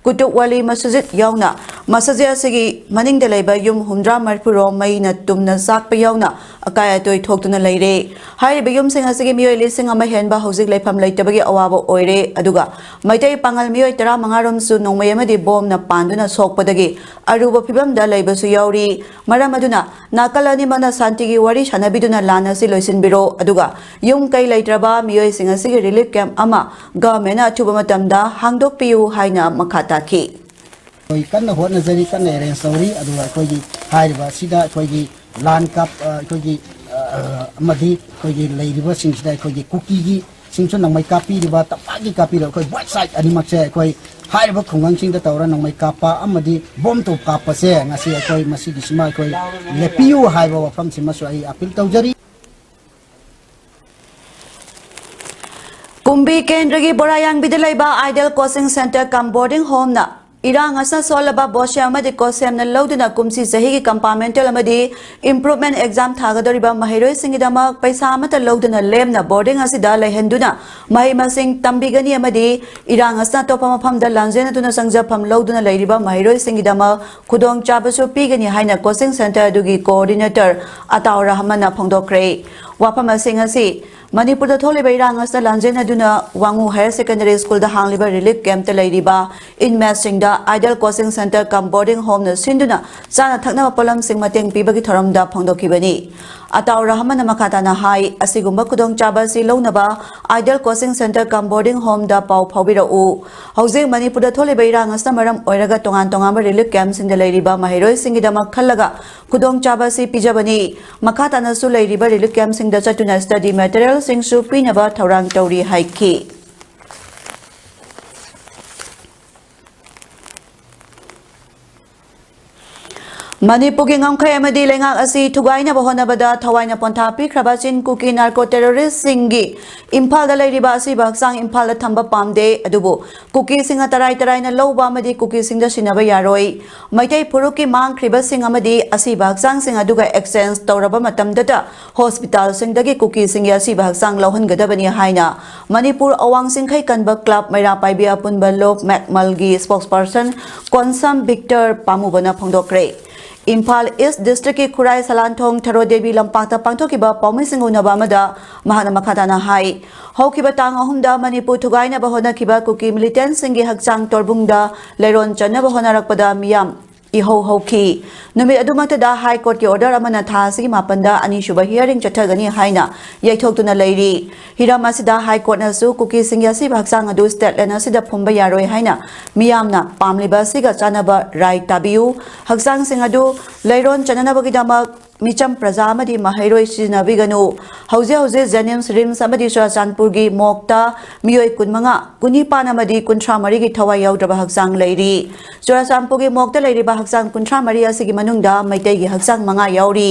ꯀꯨꯇꯨꯕ ꯋꯥꯂꯤ ꯃꯁꯖꯤꯗ ꯌꯥꯎꯅ ꯃꯁꯖꯤꯗ ꯑꯁꯤꯒꯤ ꯃꯅꯤꯡꯗ ꯂꯩꯕ ꯌꯨꯝ ꯍꯨꯝꯗ꯭ꯔꯥ ꯃꯔꯤꯐꯨ ꯔꯣꯝ ꯃꯩꯅ ꯇꯨꯝꯅ ꯆꯥꯛꯄ ꯌꯥꯎꯅ ꯑꯀꯥꯏ ꯑꯇꯣꯏ ꯊꯣꯛꯇꯨꯅ ꯂꯩꯔꯦ꯫ ꯍꯥꯏꯔꯤꯕ ꯌꯨꯝꯁꯤꯡ ꯑꯁꯤꯒꯤ ꯃꯤꯑꯣꯏ ꯂꯤꯁꯤꯡ ꯑꯃ ꯍꯦꯟꯕ ꯍꯧꯖꯤꯛ ꯂꯩꯐꯝ ꯂꯩꯇꯕꯒꯤ ꯑꯋꯥꯕ ꯑꯣꯏꯔꯦ꯫ ꯑꯗꯨꯒ ꯃꯩꯇꯩ ꯄꯥꯉꯜ ꯃꯤꯑꯣꯏ ꯇꯔꯥꯃꯉꯥ ꯔꯣꯝꯁꯨ ꯅꯣꯡꯃꯩ ꯑꯃꯗꯤ ꯕꯣꯝꯅ ꯄꯥꯟꯗꯨꯅ ꯁꯣꯛꯄꯗꯒꯤ ꯑꯔꯨꯕ ꯐꯤꯕꯝꯗ ꯂꯩꯕꯁꯨ ꯌꯥꯎꯔꯤ꯫ ꯃꯔꯝ ꯑꯗꯨꯅ ꯅꯥꯀꯜ ꯑꯅꯤꯃꯛꯅ ꯁꯥꯟꯇꯤꯒꯤ ꯋꯥꯔꯤ ꯁꯥꯟꯅꯕꯤꯗꯨꯅ ꯂꯥꯟ ꯑꯁꯤ ꯂꯣꯏꯁꯤꯟꯕꯤꯔꯣ, ꯑꯗꯨꯒ ꯌꯨꯝ ꯀꯩ ꯂꯩꯇ꯭ꯔꯕ ꯃꯤꯑꯣꯏꯁꯤꯡ ꯑꯁꯤꯒꯤ ꯔꯤꯂꯤꯐ ꯀꯦꯝꯞ ꯑꯃ ꯒꯚꯔꯟꯃꯦꯟꯠꯅ ꯑꯊꯨꯕ ꯃꯇꯝꯗ ꯍꯥꯡꯗꯣꯛꯄꯤꯌꯨ ꯍꯥꯏꯅ ꯃꯈꯥ ꯇꯥꯈꯤ꯫ ꯑꯩꯈꯣꯏ ꯀꯟꯅ ꯍꯣꯠꯅꯖꯔꯤ, ꯀꯟꯅ ꯑꯦꯔꯦꯟꯖ ꯇꯧꯔꯤ꯫ ꯑꯗꯨꯒ ꯑꯩꯈꯣꯏꯒꯤ ꯍꯥꯏꯔꯤꯕ ꯑꯁꯤꯗ ꯑꯩꯈꯣꯏꯒꯤ ꯂꯥꯟ ꯀꯥꯞ ꯑ, ꯑꯩꯈꯣꯏꯒꯤ ꯑ, ꯑꯃꯗꯤ ꯑꯩꯈꯣꯏꯒꯤ ꯂꯩꯔꯤꯕꯁꯤꯡꯁꯤꯗ ꯑꯩꯈꯣꯏꯒꯤ ꯀꯨꯀꯤꯒꯤ ꯁꯤꯡꯁꯨ ꯅꯣꯡꯃꯩ ꯀꯥꯞꯄꯤꯔꯤꯕ, ꯇꯝꯐꯥꯒꯤ ꯀꯥꯞꯄꯤꯔꯤꯕ, ꯑꯩꯈꯣꯏ ꯕꯣꯠ ꯁꯥꯏꯠ ꯑꯅꯤꯃꯛꯁꯦ ꯑꯩꯈꯣꯏ ꯍꯥꯏꯔꯤꯕ ꯈꯨꯡꯒꯪꯁꯤꯡꯗ ꯇꯧꯔ ꯅꯣꯡꯃꯩ ꯀꯥꯞꯄ ꯑꯃꯗꯤ ꯕꯣꯝ ꯇꯣꯞ ꯀꯥꯞꯄꯁꯦ ꯉꯁꯤ ꯑꯩꯈꯣꯏ ꯃꯁꯤꯒꯤꯁꯤꯃ ꯑꯩꯈꯣꯏ ꯂꯦꯞꯄꯤꯌꯨ ꯍꯥꯏꯕ ꯋꯥꯐꯝꯁꯤꯃꯁꯨ ꯑꯩ ꯑꯄꯤꯜ ꯇꯧꯖꯔꯤ꯫ ꯀꯨꯝꯕꯤ ꯀꯦꯟꯗ꯭ꯔꯒꯤ ꯕꯣꯔꯥꯌꯥꯡꯕꯤꯗ ꯂꯩꯕ ꯑꯥꯏꯗꯦꯜ ꯀꯣꯆꯤꯡ ꯁꯦꯟꯇꯔ ꯀꯝ ꯕꯣꯔꯗꯤꯡ ꯍꯣꯝꯅ ꯏꯔꯥꯡ ꯑꯁꯤꯅ ꯁꯣꯛꯍꯜꯂꯕ ꯕꯣꯁꯦꯝ ꯑꯃꯗꯤ ꯀꯣꯁꯦꯝꯅ ꯂꯧꯗꯨꯅ ꯀꯨꯝꯁꯤ ꯆꯍꯤꯒꯤ ꯀꯝꯄꯥꯔꯃꯦꯟꯇꯦꯜ ꯑꯃꯗꯤ ꯏꯝꯄ꯭ꯔꯨꯚꯃꯦꯟꯠ ꯑꯦꯛꯖꯥꯝ ꯊꯥꯒꯗꯧꯔꯤꯕ ꯃꯍꯩꯔꯣꯏꯁꯤꯡꯒꯤꯗꯃꯛ ꯄꯩꯁꯥ ꯑꯃꯠꯇ ꯂꯧꯗꯨꯅ ꯂꯦꯝꯅ ꯕꯣꯔꯗꯤꯡ ꯑꯁꯤꯗ ꯂꯩꯍꯟꯗꯨꯅ ꯃꯍꯩ ꯃꯁꯤꯡ ꯇꯝꯕꯤꯒꯅꯤ ꯑꯃꯗꯤ ꯏꯔꯥꯡ ꯑꯁꯤꯅ ꯑꯇꯣꯞꯄ ꯃꯐꯝꯗ ꯂꯥꯟꯖꯦꯟꯅꯗꯨꯅ ꯆꯪꯖꯐꯝ ꯂꯧꯗꯨꯅ ꯂꯩꯔꯤꯕ ꯃꯍꯩꯔꯣꯏꯁꯤꯡꯒꯤꯗꯃꯛ ꯈꯨꯗꯣꯡꯆꯥꯕꯁꯨ ꯄꯤꯒꯅꯤ ꯍꯥꯏꯅ ꯀꯣꯆꯤꯡ ꯁꯦꯟꯇꯔ ꯑꯗꯨꯒꯤ ꯀꯣꯑꯣꯔꯗꯤꯅꯦꯇꯔ ꯑꯇꯥꯎ ꯔꯍꯃꯟꯅ ꯐꯣꯡꯗꯣꯛꯈ꯭ꯔꯦ꯫ ꯋꯥꯐꯝꯁꯤꯡ ꯑꯁꯤ ꯃꯅꯤꯄꯨꯔꯗ ꯊꯣꯛꯂꯤꯕ ꯏꯔꯥꯡ ꯑꯁꯤꯅ ꯂꯥꯟꯖꯦꯟꯅꯗꯨꯅ ꯋꯥꯉꯨ ꯍꯥꯌꯔ ꯁꯦꯀꯦꯟꯗꯔꯤ ꯁ꯭ꯀꯨꯜꯗ ꯍꯥꯡꯂꯤꯕ ꯔꯤꯂꯤꯐ ꯀꯦꯝꯞꯇ ꯂꯩꯔꯤꯕ ꯏꯟꯃꯦꯠꯁꯤꯡꯗ ꯑꯥꯏꯗꯜ ꯀꯣꯆꯤꯡ ꯁꯦꯟꯇꯔ ꯀꯝ ꯕꯣꯔꯗꯤꯡ ꯍꯣꯝꯅ ꯁꯤꯟꯗꯨꯅ ꯆꯥꯅ ꯊꯛꯅꯕ ꯄꯣꯠꯂꯝꯁꯤꯡ ꯃꯇꯦꯡ ꯄꯤꯕꯒꯤ ꯊꯧꯔꯝꯗ ꯐꯣꯡꯗꯣꯛꯈꯤꯕꯅꯤ꯫ ꯑꯇꯥꯎ ꯔꯍꯃꯟꯅ ꯃꯈꯥ ꯇꯥꯅ ꯍꯥꯏ, ꯑꯁꯤꯒꯨꯝꯕ ꯈꯨꯗꯣꯡꯆꯥꯕ ꯑꯁꯤ ꯂꯧꯅꯕ ꯑꯥꯏꯗꯜ ꯀꯣꯆꯤꯡ ꯁꯦꯟꯇꯔ ꯀꯝ ꯕꯣꯔꯗꯤꯡ ꯍꯣꯝꯗ ꯄꯥꯎ ꯐꯥꯎꯕꯤꯔꯛꯎ꯫ ꯍꯧꯖꯤꯛ ꯃꯅꯤꯄꯨꯔꯗ ꯊꯣꯛꯂꯤꯕ ꯏꯔꯥꯡ ꯑꯁꯤꯅ ꯃꯔꯝ ꯑꯣꯏꯔꯒ ꯇꯣꯉꯥꯟ ꯇꯣꯉꯥꯟꯕ ꯔꯤꯂꯤꯐ ꯀꯦꯝꯞꯁꯤꯡꯗ ꯂꯩꯔꯤꯕ ꯃꯍꯩꯔꯣꯏꯁꯤꯡꯒꯤꯗꯃꯛ ꯈꯜꯂꯒ ꯈꯨꯗꯣꯡꯆꯥꯕ ꯑꯁꯤ ꯄꯤꯖꯕꯅꯤ꯫ ꯃꯈꯥ ꯇꯥꯅꯁꯨ ꯂꯩꯔꯤꯕ ꯔꯤꯂꯤꯐ ꯀꯦꯝꯞꯁꯤꯡꯗ ꯆꯠꯇꯨꯅ ꯁ꯭ꯇꯗꯤ ꯃꯦꯇꯔꯤꯌꯦꯜꯁꯤꯡꯁꯨ ꯄꯤꯅꯕ ꯊꯧꯔꯥꯡ ꯇꯧꯔꯤ ꯍꯥꯏꯈꯤ꯫ ꯃꯅꯤꯄꯨꯔꯒꯤ ꯉꯝꯈꯩ ꯑꯃꯗꯤ ꯂꯩꯉꯥꯛ ꯑꯁꯤ ꯊꯨꯒꯥꯏꯅꯕ ꯍꯣꯠꯅꯕꯗ ꯊꯋꯥꯏꯅ ꯄꯣꯟꯊꯥ ꯄꯤꯈ꯭ꯔꯕ ꯆꯤꯟ ꯀꯨꯀꯤ ꯅꯥꯔꯀꯣ ꯇꯦꯔꯣꯔꯤꯁ꯭ꯠꯁꯤꯡꯒꯤ ꯏꯝꯐꯥꯜꯗ ꯂꯩꯔꯤꯕ ꯑꯁꯤꯕ ꯍꯛꯆꯥꯡ ꯏꯝꯐꯥꯜꯗ ꯊꯝꯕ ꯄꯥꯝꯗꯦ, ꯑꯗꯨꯕꯨ ꯀꯨꯀꯤꯁꯤꯡꯅ ꯇꯔꯥꯏ ꯇꯔꯥꯏꯅ ꯂꯧꯕ ꯑꯃꯗꯤ ꯀꯨꯀꯤꯁꯤꯡꯗ ꯁꯤꯟꯅꯕ ꯌꯥꯔꯣꯏ꯫ ꯃꯩꯇꯩ ꯐꯨꯔꯨꯞꯀꯤ ꯃꯥꯡꯈ꯭ꯔꯤꯕꯁꯤꯡ ꯑꯃꯗꯤ ꯑꯁꯤꯕ ꯍꯛꯆꯥꯡꯁꯤꯡ ꯑꯗꯨꯒ exchange ꯇꯧꯔꯕ ꯃꯇꯝꯗꯇ ꯍꯣꯁꯄꯤꯇꯥꯜꯁꯤꯡꯗꯒꯤ ꯀꯨꯀꯤꯁꯤꯡꯒꯤ ꯑꯁꯤꯕ ꯍꯛꯆꯥꯡ ꯂꯧꯍꯟꯒꯗꯕꯅꯤ ꯍꯥꯏꯅ ꯃꯅꯤꯄꯨꯔ ꯑꯋꯥꯡ ꯆꯤꯡꯈꯩ ꯀꯟꯕ ꯀ꯭ꯂꯕ ꯃꯩꯔꯥ ꯄꯥꯏꯕꯤ ꯑꯄꯨꯟꯕ ꯂꯣꯛ ꯃꯦꯛꯃꯜꯒꯤ spokesperson ꯀꯣꯟꯁꯝ ꯚꯤꯛꯇꯔ ꯄꯥꯃꯨꯕꯅ ꯐꯣꯡꯗꯣꯛꯈ꯭ꯔꯦ꯫ ꯏꯝꯐꯥꯜ ꯏꯁ꯭ꯠ ꯗꯤꯁꯇ꯭ꯔꯤꯛꯀꯤ ꯈꯨꯔꯥꯏ ꯁꯂꯥꯟꯊꯣꯡ ꯊꯔꯣ ꯗꯦꯕꯤ ꯂꯝꯄꯥꯛꯇ ꯄꯥꯡꯊꯣꯛꯈꯤꯕ ꯄꯥꯎꯃꯤꯁꯤꯡ ꯎꯅꯕ ꯑꯃꯗ ꯃꯍꯥꯛꯅ ꯃꯈꯥ ꯇꯥꯅ ꯍꯥꯏ, ꯍꯧꯈꯤꯕ ꯇꯥꯡ ꯑꯍꯨꯝꯗ ꯃꯅꯤꯄꯨꯔ ꯊꯨꯒꯥꯏꯅꯕ ꯍꯣꯠꯅꯈꯤꯕ ꯀꯨꯀꯤ ꯃꯤꯂꯤꯇꯦꯟꯠꯁꯤꯡꯒꯤ ꯍꯛꯆꯥꯡ ꯇꯣꯔꯕꯨꯡꯗ ꯂꯩꯔꯣꯟ ꯆꯟꯅꯕ ꯍꯣꯠꯅꯔꯛꯄꯗ ꯃꯤꯌꯥꯝ ꯏꯍꯧ ꯍꯧꯈꯤ꯫ ꯅꯨꯃꯤꯠ ꯑꯗꯨꯃꯛꯇꯗ ꯍꯥꯏ ꯀꯣꯔꯠꯀꯤ ꯑꯣꯔꯗꯔ ꯑꯃꯅ ꯊꯥ ꯑꯁꯤꯒꯤ ꯃꯥꯄꯟꯗ ꯑꯅꯤꯁꯨꯕ hearing ꯆꯠꯊꯒꯅꯤ ꯍꯥꯏꯅ ꯌꯩꯊꯣꯛꯇꯨꯅ ꯂꯩꯔꯤ꯫ ꯍꯤꯔꯝ ꯑꯁꯤꯗ ꯍꯥꯏ ꯀꯣꯔꯠꯅꯁꯨ ꯀꯨꯀꯤꯁꯤꯡꯒꯤ ꯑꯁꯤꯕ ꯍꯛꯆꯥꯡ ꯑꯗꯨ ꯁ꯭ꯇꯦꯠ ꯂꯦꯟ ꯑꯁꯤꯗ ꯐꯨꯝꯕ ꯌꯥꯔꯣꯏ ꯍꯥꯏꯅ ꯃꯤꯌꯥꯝꯅ ꯄꯥꯝꯂꯤꯕ ꯑꯁꯤꯒ ꯆꯥꯟꯅꯕ ꯔꯥꯏ ꯇꯥꯕꯤꯌꯨ꯫ ꯍꯛꯆꯥꯡꯁꯤꯡ ꯑꯗꯨ ꯂꯩꯔꯣꯟ ꯆꯟꯅꯅꯕꯒꯤꯗꯃꯛ ꯃꯤꯆꯝ ꯄ꯭ꯔꯖꯥ ꯑꯃꯗꯤ ꯃꯍꯩꯔꯣꯏ ꯁꯤꯖꯤꯟꯅꯕꯤꯒꯅꯨ꯫ ꯍꯧꯖꯤꯛ ꯍꯧꯖꯤꯛ ꯖꯦꯅꯤꯝꯁ, ꯔꯤꯝꯁ ꯑꯃꯗꯤ ꯆꯨꯔꯥꯆꯥꯟꯄꯨꯔꯒꯤ ꯃꯣꯔꯒꯇ ꯃꯤꯑꯣꯏ ꯀꯨꯟꯃꯉꯥ, ꯀꯨꯟꯅꯤꯄꯥꯟ ꯑꯃꯗꯤ ꯀꯨꯟꯊ꯭ꯔꯥ ꯃꯔꯤꯒꯤ ꯊꯋꯥꯏ ꯌꯥꯎꯗ꯭ꯔꯕ ꯍꯛꯆꯥꯡ ꯂꯩꯔꯤ꯫ ꯆꯨꯔꯥꯆꯥꯟꯄꯨꯔꯒꯤ ꯃꯣꯔꯒꯇ ꯂꯩꯔꯤꯕ ꯍꯛꯆꯥꯡ ꯀꯨꯟꯊ꯭ꯔꯥ ꯃꯔꯤ ꯑꯁꯤꯒꯤ ꯃꯅꯨꯡꯗ ꯃꯩꯇꯩꯒꯤ ꯍꯛꯆꯥꯡ ꯃꯉꯥ ꯌꯥꯎꯔꯤ꯫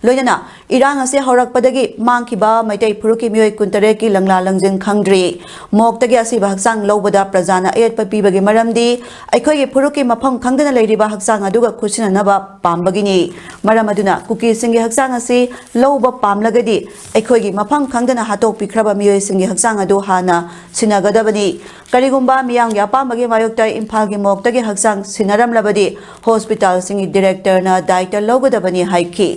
ꯂꯣꯏꯅꯅ ꯏꯔꯥꯡ ꯑꯁꯤ ꯍꯧꯔꯛꯄꯗꯒꯤ ꯃꯥꯡꯈꯤꯕ ꯃꯩꯇꯩ ꯐꯨꯔꯨꯞꯀꯤ ꯃꯤꯑꯣꯏ ꯀꯨꯟꯇꯔꯦꯠꯀꯤ ꯂꯪꯂꯥ ꯂꯪꯖꯤꯟ ꯈꯪꯗ꯭ꯔꯤ꯫ ꯃꯣꯔꯒꯇꯒꯤ ꯑꯁꯤꯕ ꯍꯛꯆꯥꯡ ꯂꯧꯕꯗ ꯄ꯭ꯔꯖꯥꯅ ꯑꯌꯦꯠꯄ ꯄꯤꯕꯒꯤ ꯃꯔꯝꯗꯤ ꯑꯩꯈꯣꯏꯒꯤ ꯐꯨꯔꯨꯞꯀꯤ ꯃꯐꯝ ꯈꯪꯗꯅ ꯂꯩꯔꯤꯕ ꯍꯛꯆꯥꯡ ꯑꯗꯨꯒ ꯈꯨꯠꯁꯤꯟꯅꯅꯕ ꯄꯥꯝꯕꯒꯤꯅꯤ꯫ ꯃꯔꯝ ꯑꯗꯨꯅ ꯀꯨꯀꯤꯁꯤꯡꯒꯤ ꯍꯛꯆꯥꯡ ꯑꯁꯤ ꯂꯧꯕ ꯄꯥꯝꯂꯒꯗꯤ ꯑꯩꯈꯣꯏꯒꯤ ꯃꯐꯝ ꯈꯪꯗꯅ ꯍꯥꯠꯇꯣꯛꯄꯤꯈ꯭ꯔꯕ ꯃꯤꯑꯣꯏꯁꯤꯡꯒꯤ ꯍꯛꯆꯥꯡ ꯑꯗꯨ ꯍꯥꯟꯅ ꯁꯤꯟꯅꯒꯗꯕꯅꯤ꯫ ꯀꯔꯤꯒꯨꯝꯕ ꯃꯤꯌꯥꯝꯒꯤ ꯑꯄꯥꯝꯕꯒꯤ ꯃꯥꯌꯣꯛꯇ ꯏꯝꯐꯥꯜꯒꯤ ꯃꯣꯔꯒꯇꯒꯤ ꯍꯛꯆꯥꯡ ꯁꯤꯟꯅꯔꯝꯂꯕꯗꯤ ꯍꯣꯁꯄꯤꯇꯥꯜꯁꯤꯡꯒꯤ ꯗꯤꯔꯦꯛꯇꯔꯅ ꯗꯥꯏꯇ ꯂꯧꯒꯗꯕꯅꯤ ꯍꯥꯏꯈꯤ꯫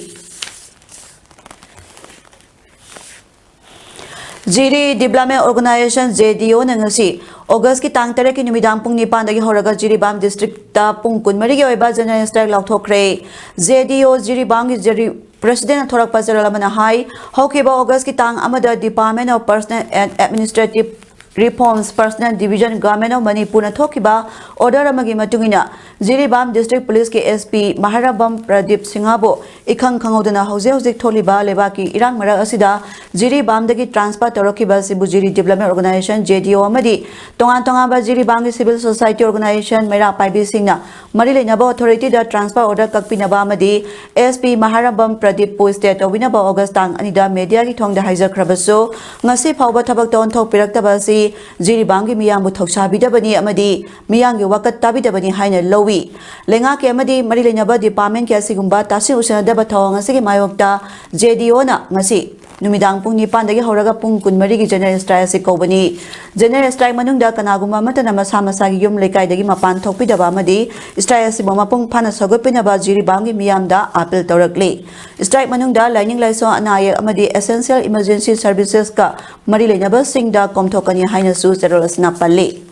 ꯖꯤꯔꯤ Development Organization, JDO, ꯅ ꯉꯁꯤ August ꯀꯤ ꯇꯥꯡ ꯇꯔꯦꯠꯀꯤ ꯅꯨꯃꯤꯗꯥꯡ ꯄꯨꯡ ꯅꯤꯄꯥꯟꯗꯒꯤ ꯍꯧꯔꯒ ꯖꯤꯔꯤꯕꯥꯝ district ꯇ ꯄꯨꯡ ꯀꯨꯟꯃꯔꯤꯒꯤ ꯑꯣꯏꯕ general strike ꯂꯥꯎꯊꯣꯛꯈ꯭ꯔꯦ꯫ JDO ꯖꯤꯔꯤꯕꯥꯝꯒꯤ ꯖꯤꯔꯤ president ꯅ ꯊꯣꯔꯛꯄ ꯆꯦꯔꯣꯜ ꯑꯃꯅ ꯍꯥꯏ, ꯍꯧꯈꯤꯕ August ꯀꯤ ꯇꯥꯡ ꯑꯃꯗ Department of Personnel and Administrative Reforms, Personnel Division, Government of Manipur ꯅ ꯊꯣꯛꯈꯤꯕ order ꯑꯃꯒꯤ ꯃꯇꯨꯡ ꯏꯟꯅ, ꯖꯤꯔꯤꯕꯥꯝ district police ꯀꯤ SP ꯃꯍꯥꯔꯝꯕꯝ ꯄ꯭ꯔꯗꯤꯞ ꯁꯤꯡꯍꯕꯨ ꯏꯈꯪ ꯈꯪꯍꯧꯗꯅ ꯍꯧꯖꯤꯛ ꯍꯧꯖꯤꯛ ꯊꯣꯛꯂꯤꯕ ꯂꯩꯕꯥꯛꯀꯤ ꯏꯔꯥꯡ ꯃꯔꯛ ꯑꯁꯤꯗ ꯖꯤꯔꯤꯕꯥꯝꯗꯒꯤ transfer ꯇꯧꯔꯛꯈꯤꯕ ꯑꯁꯤꯕꯨ ꯖꯤꯔꯤ Development Organization, JDO, ꯑꯃꯗꯤ ꯇꯣꯉꯥꯟ ꯇꯣꯉꯥꯟꯕ ꯖꯤꯔꯤꯕꯥꯝꯒꯤ civil society organization, ꯃꯩꯔꯥ ꯄꯥꯏꯕꯤꯁꯤꯡꯅ ꯃꯔꯤ ꯂꯩꯅꯕ authority ꯗ transfer order ꯀꯛꯄꯤꯅꯕ ꯑꯃꯗꯤ SP ꯃꯍꯥꯔꯝꯕꯝ ꯄ꯭ꯔꯗꯤꯞꯄꯨ stay ꯇꯧꯕꯤꯅꯕ August ꯇꯥꯡ ꯑꯅꯤꯗ media ꯒꯤ ꯊꯣꯡꯗ ꯍꯥꯏꯖꯈ꯭ꯔꯕꯁꯨ, ꯉꯁꯤ ꯐꯥꯎꯕ ꯊꯕꯛꯇ ꯑꯣꯟꯊꯣꯛꯄꯤꯔꯛꯇꯕ ꯑꯁꯤ ꯖꯤꯔꯤꯕꯥꯝꯒꯤ ꯃꯤꯌꯥꯝꯕꯨ ꯊꯧꯁꯥꯕꯤꯗꯕꯅꯤ ꯑꯃꯗꯤ ꯃꯤꯌꯥꯝꯒꯤ ꯋꯥꯀꯠ ꯇꯥꯕꯤꯗꯕꯅꯤ ꯍꯥꯏꯅ ꯂꯧꯏ꯫ ꯂꯩꯉꯥꯛꯀꯤ ꯑꯃꯗꯤ ꯃꯔꯤ ꯂꯩꯅꯕ department ꯀꯤ ꯑꯁꯤꯒꯨꯝꯕ ꯇꯥꯁꯤꯟ ꯎꯁꯤꯟꯅꯗꯕ ꯊꯧꯑꯣꯡ ꯑꯁꯤꯒꯤ ꯃꯥꯌꯣꯛꯇ JDO ꯅ ꯉꯁꯤ ꯅꯨꯃꯤꯗꯥꯡ ꯄꯨꯡ ꯅꯤꯄꯥꯟꯗꯒꯤ ꯍꯧꯔꯒ ꯄꯨꯡ ꯀꯨꯟꯃꯔꯤꯒꯤ general strike ꯑꯁꯤ ꯀꯧꯕꯅꯤ꯫ General strike ꯃꯅꯨꯡꯗ ꯀꯅꯥꯒꯨꯝꯕ ꯑꯃꯠꯇꯅ ꯃꯁꯥ ꯃꯁꯥꯒꯤ ꯌꯨꯝ ꯂꯩꯀꯥꯏꯗꯒꯤ ꯃꯄꯥꯟ ꯊꯣꯛꯄꯤꯗꯕ ꯑꯃꯗꯤ strike ꯑꯁꯤꯕꯨ ꯃꯄꯨꯡ ꯐꯥꯅ ꯁꯧꯒꯠꯄꯤꯅꯕ ꯖꯤꯔꯤꯕꯥꯝꯒꯤ ꯃꯤꯌꯥꯝꯗ appeal ꯇꯧꯔꯛꯂꯤ꯫ Strike ꯃꯅꯨꯡꯗ ꯂꯥꯏꯅꯤꯡ ꯂꯥꯏꯁꯣꯟ, ꯑꯅꯥ ꯑꯌꯦꯛ ꯑꯃꯗꯤ essential emergency services ꯀ ꯃꯔꯤ ꯂꯩꯅꯕꯁꯤꯡꯗ ꯀꯣꯝꯊꯣꯛꯀꯅꯤ ꯍꯥꯏꯅꯁꯨ ꯆꯦꯔꯣꯜ ꯑꯁꯤꯅ ꯄꯜꯂꯤ꯫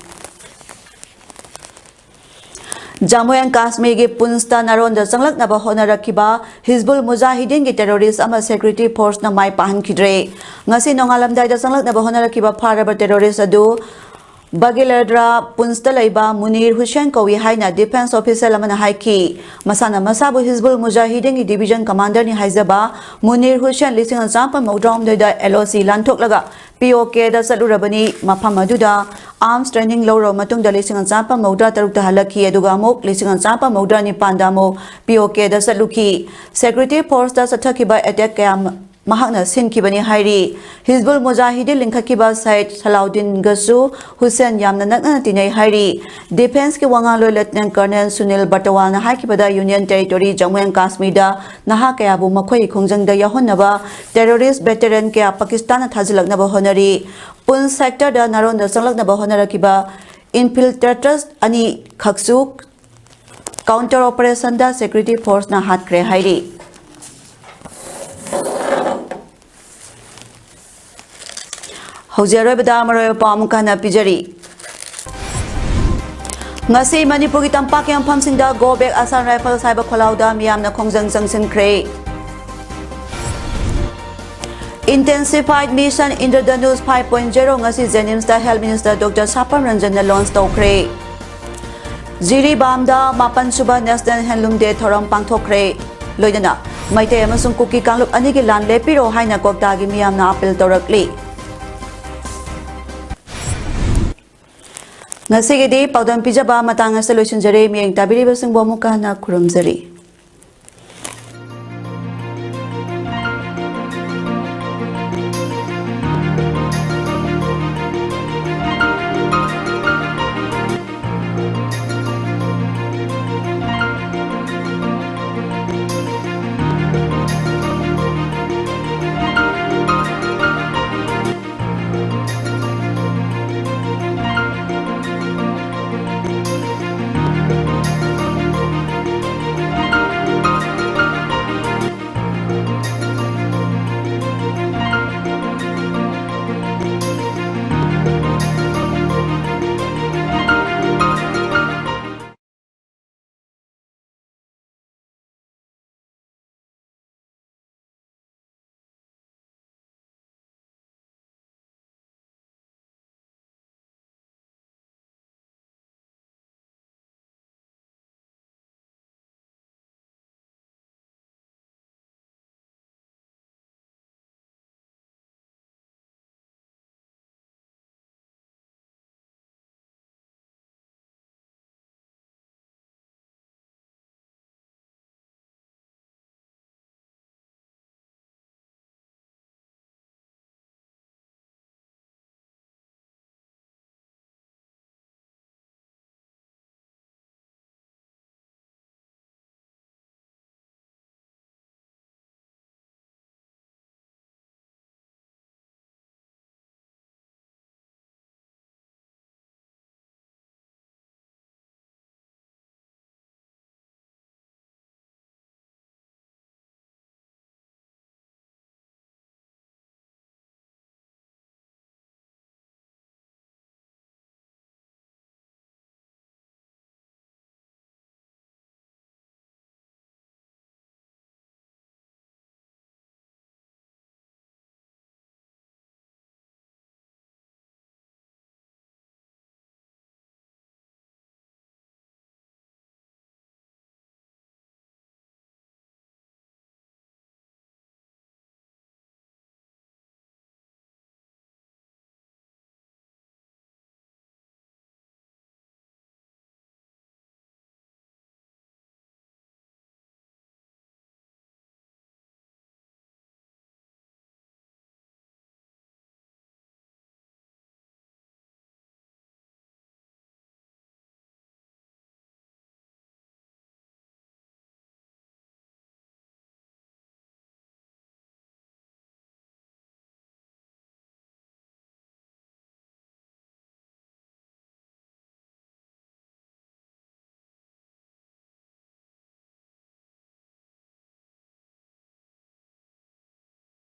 ꯖꯝꯃꯨ ꯑꯦꯟ ꯀꯥꯁꯃꯤꯔꯒꯤ ꯄꯨꯟꯁꯇ ꯅꯥꯔꯣꯟꯗ ꯆꯪꯂꯛꯅꯕ ꯍꯣꯠꯅꯔꯛꯈꯤꯕ ꯍꯤꯖꯕꯨꯜ ꯃꯨꯖꯥꯍꯤꯗꯤꯟꯒꯤ terrorist ꯑꯃ security force ꯅ ꯃꯥꯏ ꯄꯥꯛꯍꯟꯈꯤꯗ꯭ꯔꯦ꯫ ꯉꯁꯤ ꯅꯣꯡꯉꯥꯜꯂꯝꯗꯥꯏꯗ ꯆꯪꯂꯛꯅꯕ ꯍꯣꯠꯅꯔꯛꯈꯤꯕ ꯐꯥꯔꯕ terrorist ꯑꯗꯨ ꯕꯒꯦꯂꯗ꯭ꯔꯥ ꯄꯨꯟꯁꯇ ꯂꯩꯕ ꯃꯨꯅꯤꯔ ꯍꯨꯁꯦꯟ ꯀꯧꯏ ꯍꯥꯏꯅ defence official ꯑꯃꯅ ꯍꯥꯏꯈꯤ꯫ ꯃꯁꯥꯅ ꯃꯁꯥꯕꯨ ꯍꯤꯖꯕꯨꯜ ꯃꯨꯖꯥꯍꯤꯗꯤꯟꯒꯤ division commander ꯅꯤ ꯍꯥꯏꯖꯕ ꯃꯨꯅꯤꯔ ꯍꯨꯁꯦꯟ ꯂꯤꯁꯤꯡ ꯑꯃ ꯆꯥꯃꯥꯄꯟ ꯃꯧꯗ꯭ꯔꯥ ꯍꯨꯝꯗꯣꯏꯗ LOC ꯂꯥꯟꯊꯣꯛꯂꯒ POK ꯗ ꯆꯠꯂꯨꯔꯕꯅꯤ꯫ ꯃꯐꯝ ꯑꯗꯨꯗ arms training ꯂꯧꯔꯕ ꯃꯇꯨꯡꯗ ꯂꯤꯁꯤꯡ ꯑꯃ ꯆꯥꯃꯥꯄꯟ ꯃꯧꯗ꯭ꯔꯥ ꯇꯔꯨꯛꯇ ꯍꯜꯂꯛꯈꯤ, ꯑꯗꯨꯒ ꯑꯃꯨꯛ ꯂꯤꯁꯤꯡ ꯑꯃ ꯆꯥꯃꯥꯄꯟ ꯃꯧꯗ꯭ꯔꯥ ꯅꯤꯄꯥꯟꯗ ꯑꯃꯨꯛ POK ꯗ ꯆꯠꯂꯨꯈꯤ꯫ Security force ꯇ ꯆꯠꯊꯈꯤꯕ attack ꯀꯌꯥ ꯃ-, ꯃꯍꯥꯛꯅ ꯁꯤꯟꯈꯤꯕꯅꯤ ꯍꯥꯏꯔꯤ꯫ ꯍꯤꯖꯕꯨꯜ ꯃꯨꯖꯥꯍꯤꯗꯤꯟ ꯂꯤꯡꯈꯠꯈꯤꯕ ꯁꯌꯤꯗ ꯁꯂꯥꯎꯗꯤꯟꯒꯁꯨ ꯍꯨꯁꯦꯟ ꯌꯥꯝꯅ ꯅꯛꯅꯅ ꯇꯤꯟꯅꯩ ꯍꯥꯏꯔꯤ꯫ Defence ꯀꯤ ꯋꯥ ꯉꯥꯡꯂꯣꯏ Lieutenant Colonel ꯁꯨꯅꯤꯜ ꯕꯇꯋꯥꯜꯅ ꯍꯥꯏꯈꯤꯕꯗ, Union Territory ꯖꯝꯃꯨ ꯑꯦꯟ ꯀꯥꯁꯃꯤꯔꯗ ꯅꯍꯥ ꯀꯌꯥꯕꯨ ꯃꯈꯣꯏꯒꯤ ꯈꯣꯡꯖꯪꯗ ꯌꯥꯎꯍꯟꯅꯕ terrorist veteran ꯀꯌꯥ ꯄꯥꯀꯤꯁꯇꯥꯟꯅ ꯊꯥꯖꯤꯜꯂꯛꯅꯕ ꯍꯣꯠꯅꯔꯤ꯫ ꯄꯨꯟꯁ sector ꯗ ꯅꯥꯔꯣꯟꯗ ꯆꯪꯂꯛꯅꯕ ꯍꯣꯠꯅꯔꯛꯈꯤꯕ infiltrators ꯑꯅꯤ ꯈꯛꯁꯨ counter operation ꯗ security force ꯅ ꯍꯥꯠꯈ꯭ꯔꯦ ꯍꯥꯏꯔꯤ꯫ ꯍꯧꯖꯤꯛ ꯑꯔꯣꯏꯕꯗ ꯃꯔꯨꯑꯣꯏꯕ ꯄꯥꯎ ꯑꯃꯨꯛ ꯍꯟꯅ ꯄꯤꯖꯔꯤ꯫ ꯉꯁꯤ ꯃꯅꯤꯄꯨꯔꯒꯤ ꯇꯝꯄꯥꯛꯀꯤ ꯃꯐꯝꯁꯤꯡꯗ Go Back Assam Rifles ꯍꯥꯏꯕ ꯈꯣꯜꯂꯥꯎꯗ ꯃꯤꯌꯥꯝꯅ ꯈꯣꯡꯖꯪ ꯆꯪꯁꯤꯟꯈ꯭ꯔꯦ꯫ Intensified Mission Indradhanush five point zero ꯉꯁꯤ JNIMSꯇ Health Minister Doctor ꯁꯥꯄꯝ ꯔꯟꯖꯟꯅ launch ꯇꯧꯈ꯭ꯔꯦ꯫ ꯖꯤꯔꯤꯕꯥꯝꯗ ꯃꯥꯄꯟ ꯁꯨꯕ National Handloom Day ꯊꯧꯔꯝ ꯄꯥꯡꯊꯣꯛꯈ꯭ꯔꯦ꯫ ꯂꯣꯏꯅꯅ ꯃꯩꯇꯩ ꯑꯃꯁꯨꯡ ꯀꯨꯀꯤ ꯀꯥꯡꯂꯨꯞ ꯑꯅꯤꯒꯤ ꯂꯥꯟ ꯂꯦꯞꯄꯤꯔꯣ ꯍꯥꯏꯅ ꯀ꯭ꯋꯥꯛꯇꯥꯒꯤ ꯃꯤꯌꯥꯝꯅ appeal ꯇꯧꯔꯛꯂꯤ꯫ ꯉꯁꯤꯒꯤꯗꯤ ꯄꯥꯎꯗꯝ ꯄꯤꯖꯕ ꯃꯇꯥꯡ ꯑꯁꯤꯗ ꯂꯣꯏꯁꯤꯟꯖꯔꯦ꯫ ꯃꯤꯠꯌꯦꯡ ꯇꯥꯕꯤꯔꯤꯕꯁꯤꯡꯕꯨ ꯑꯃꯨꯛꯀ ꯍꯟꯅ ꯈꯨꯔꯨꯝꯖꯔꯤ꯫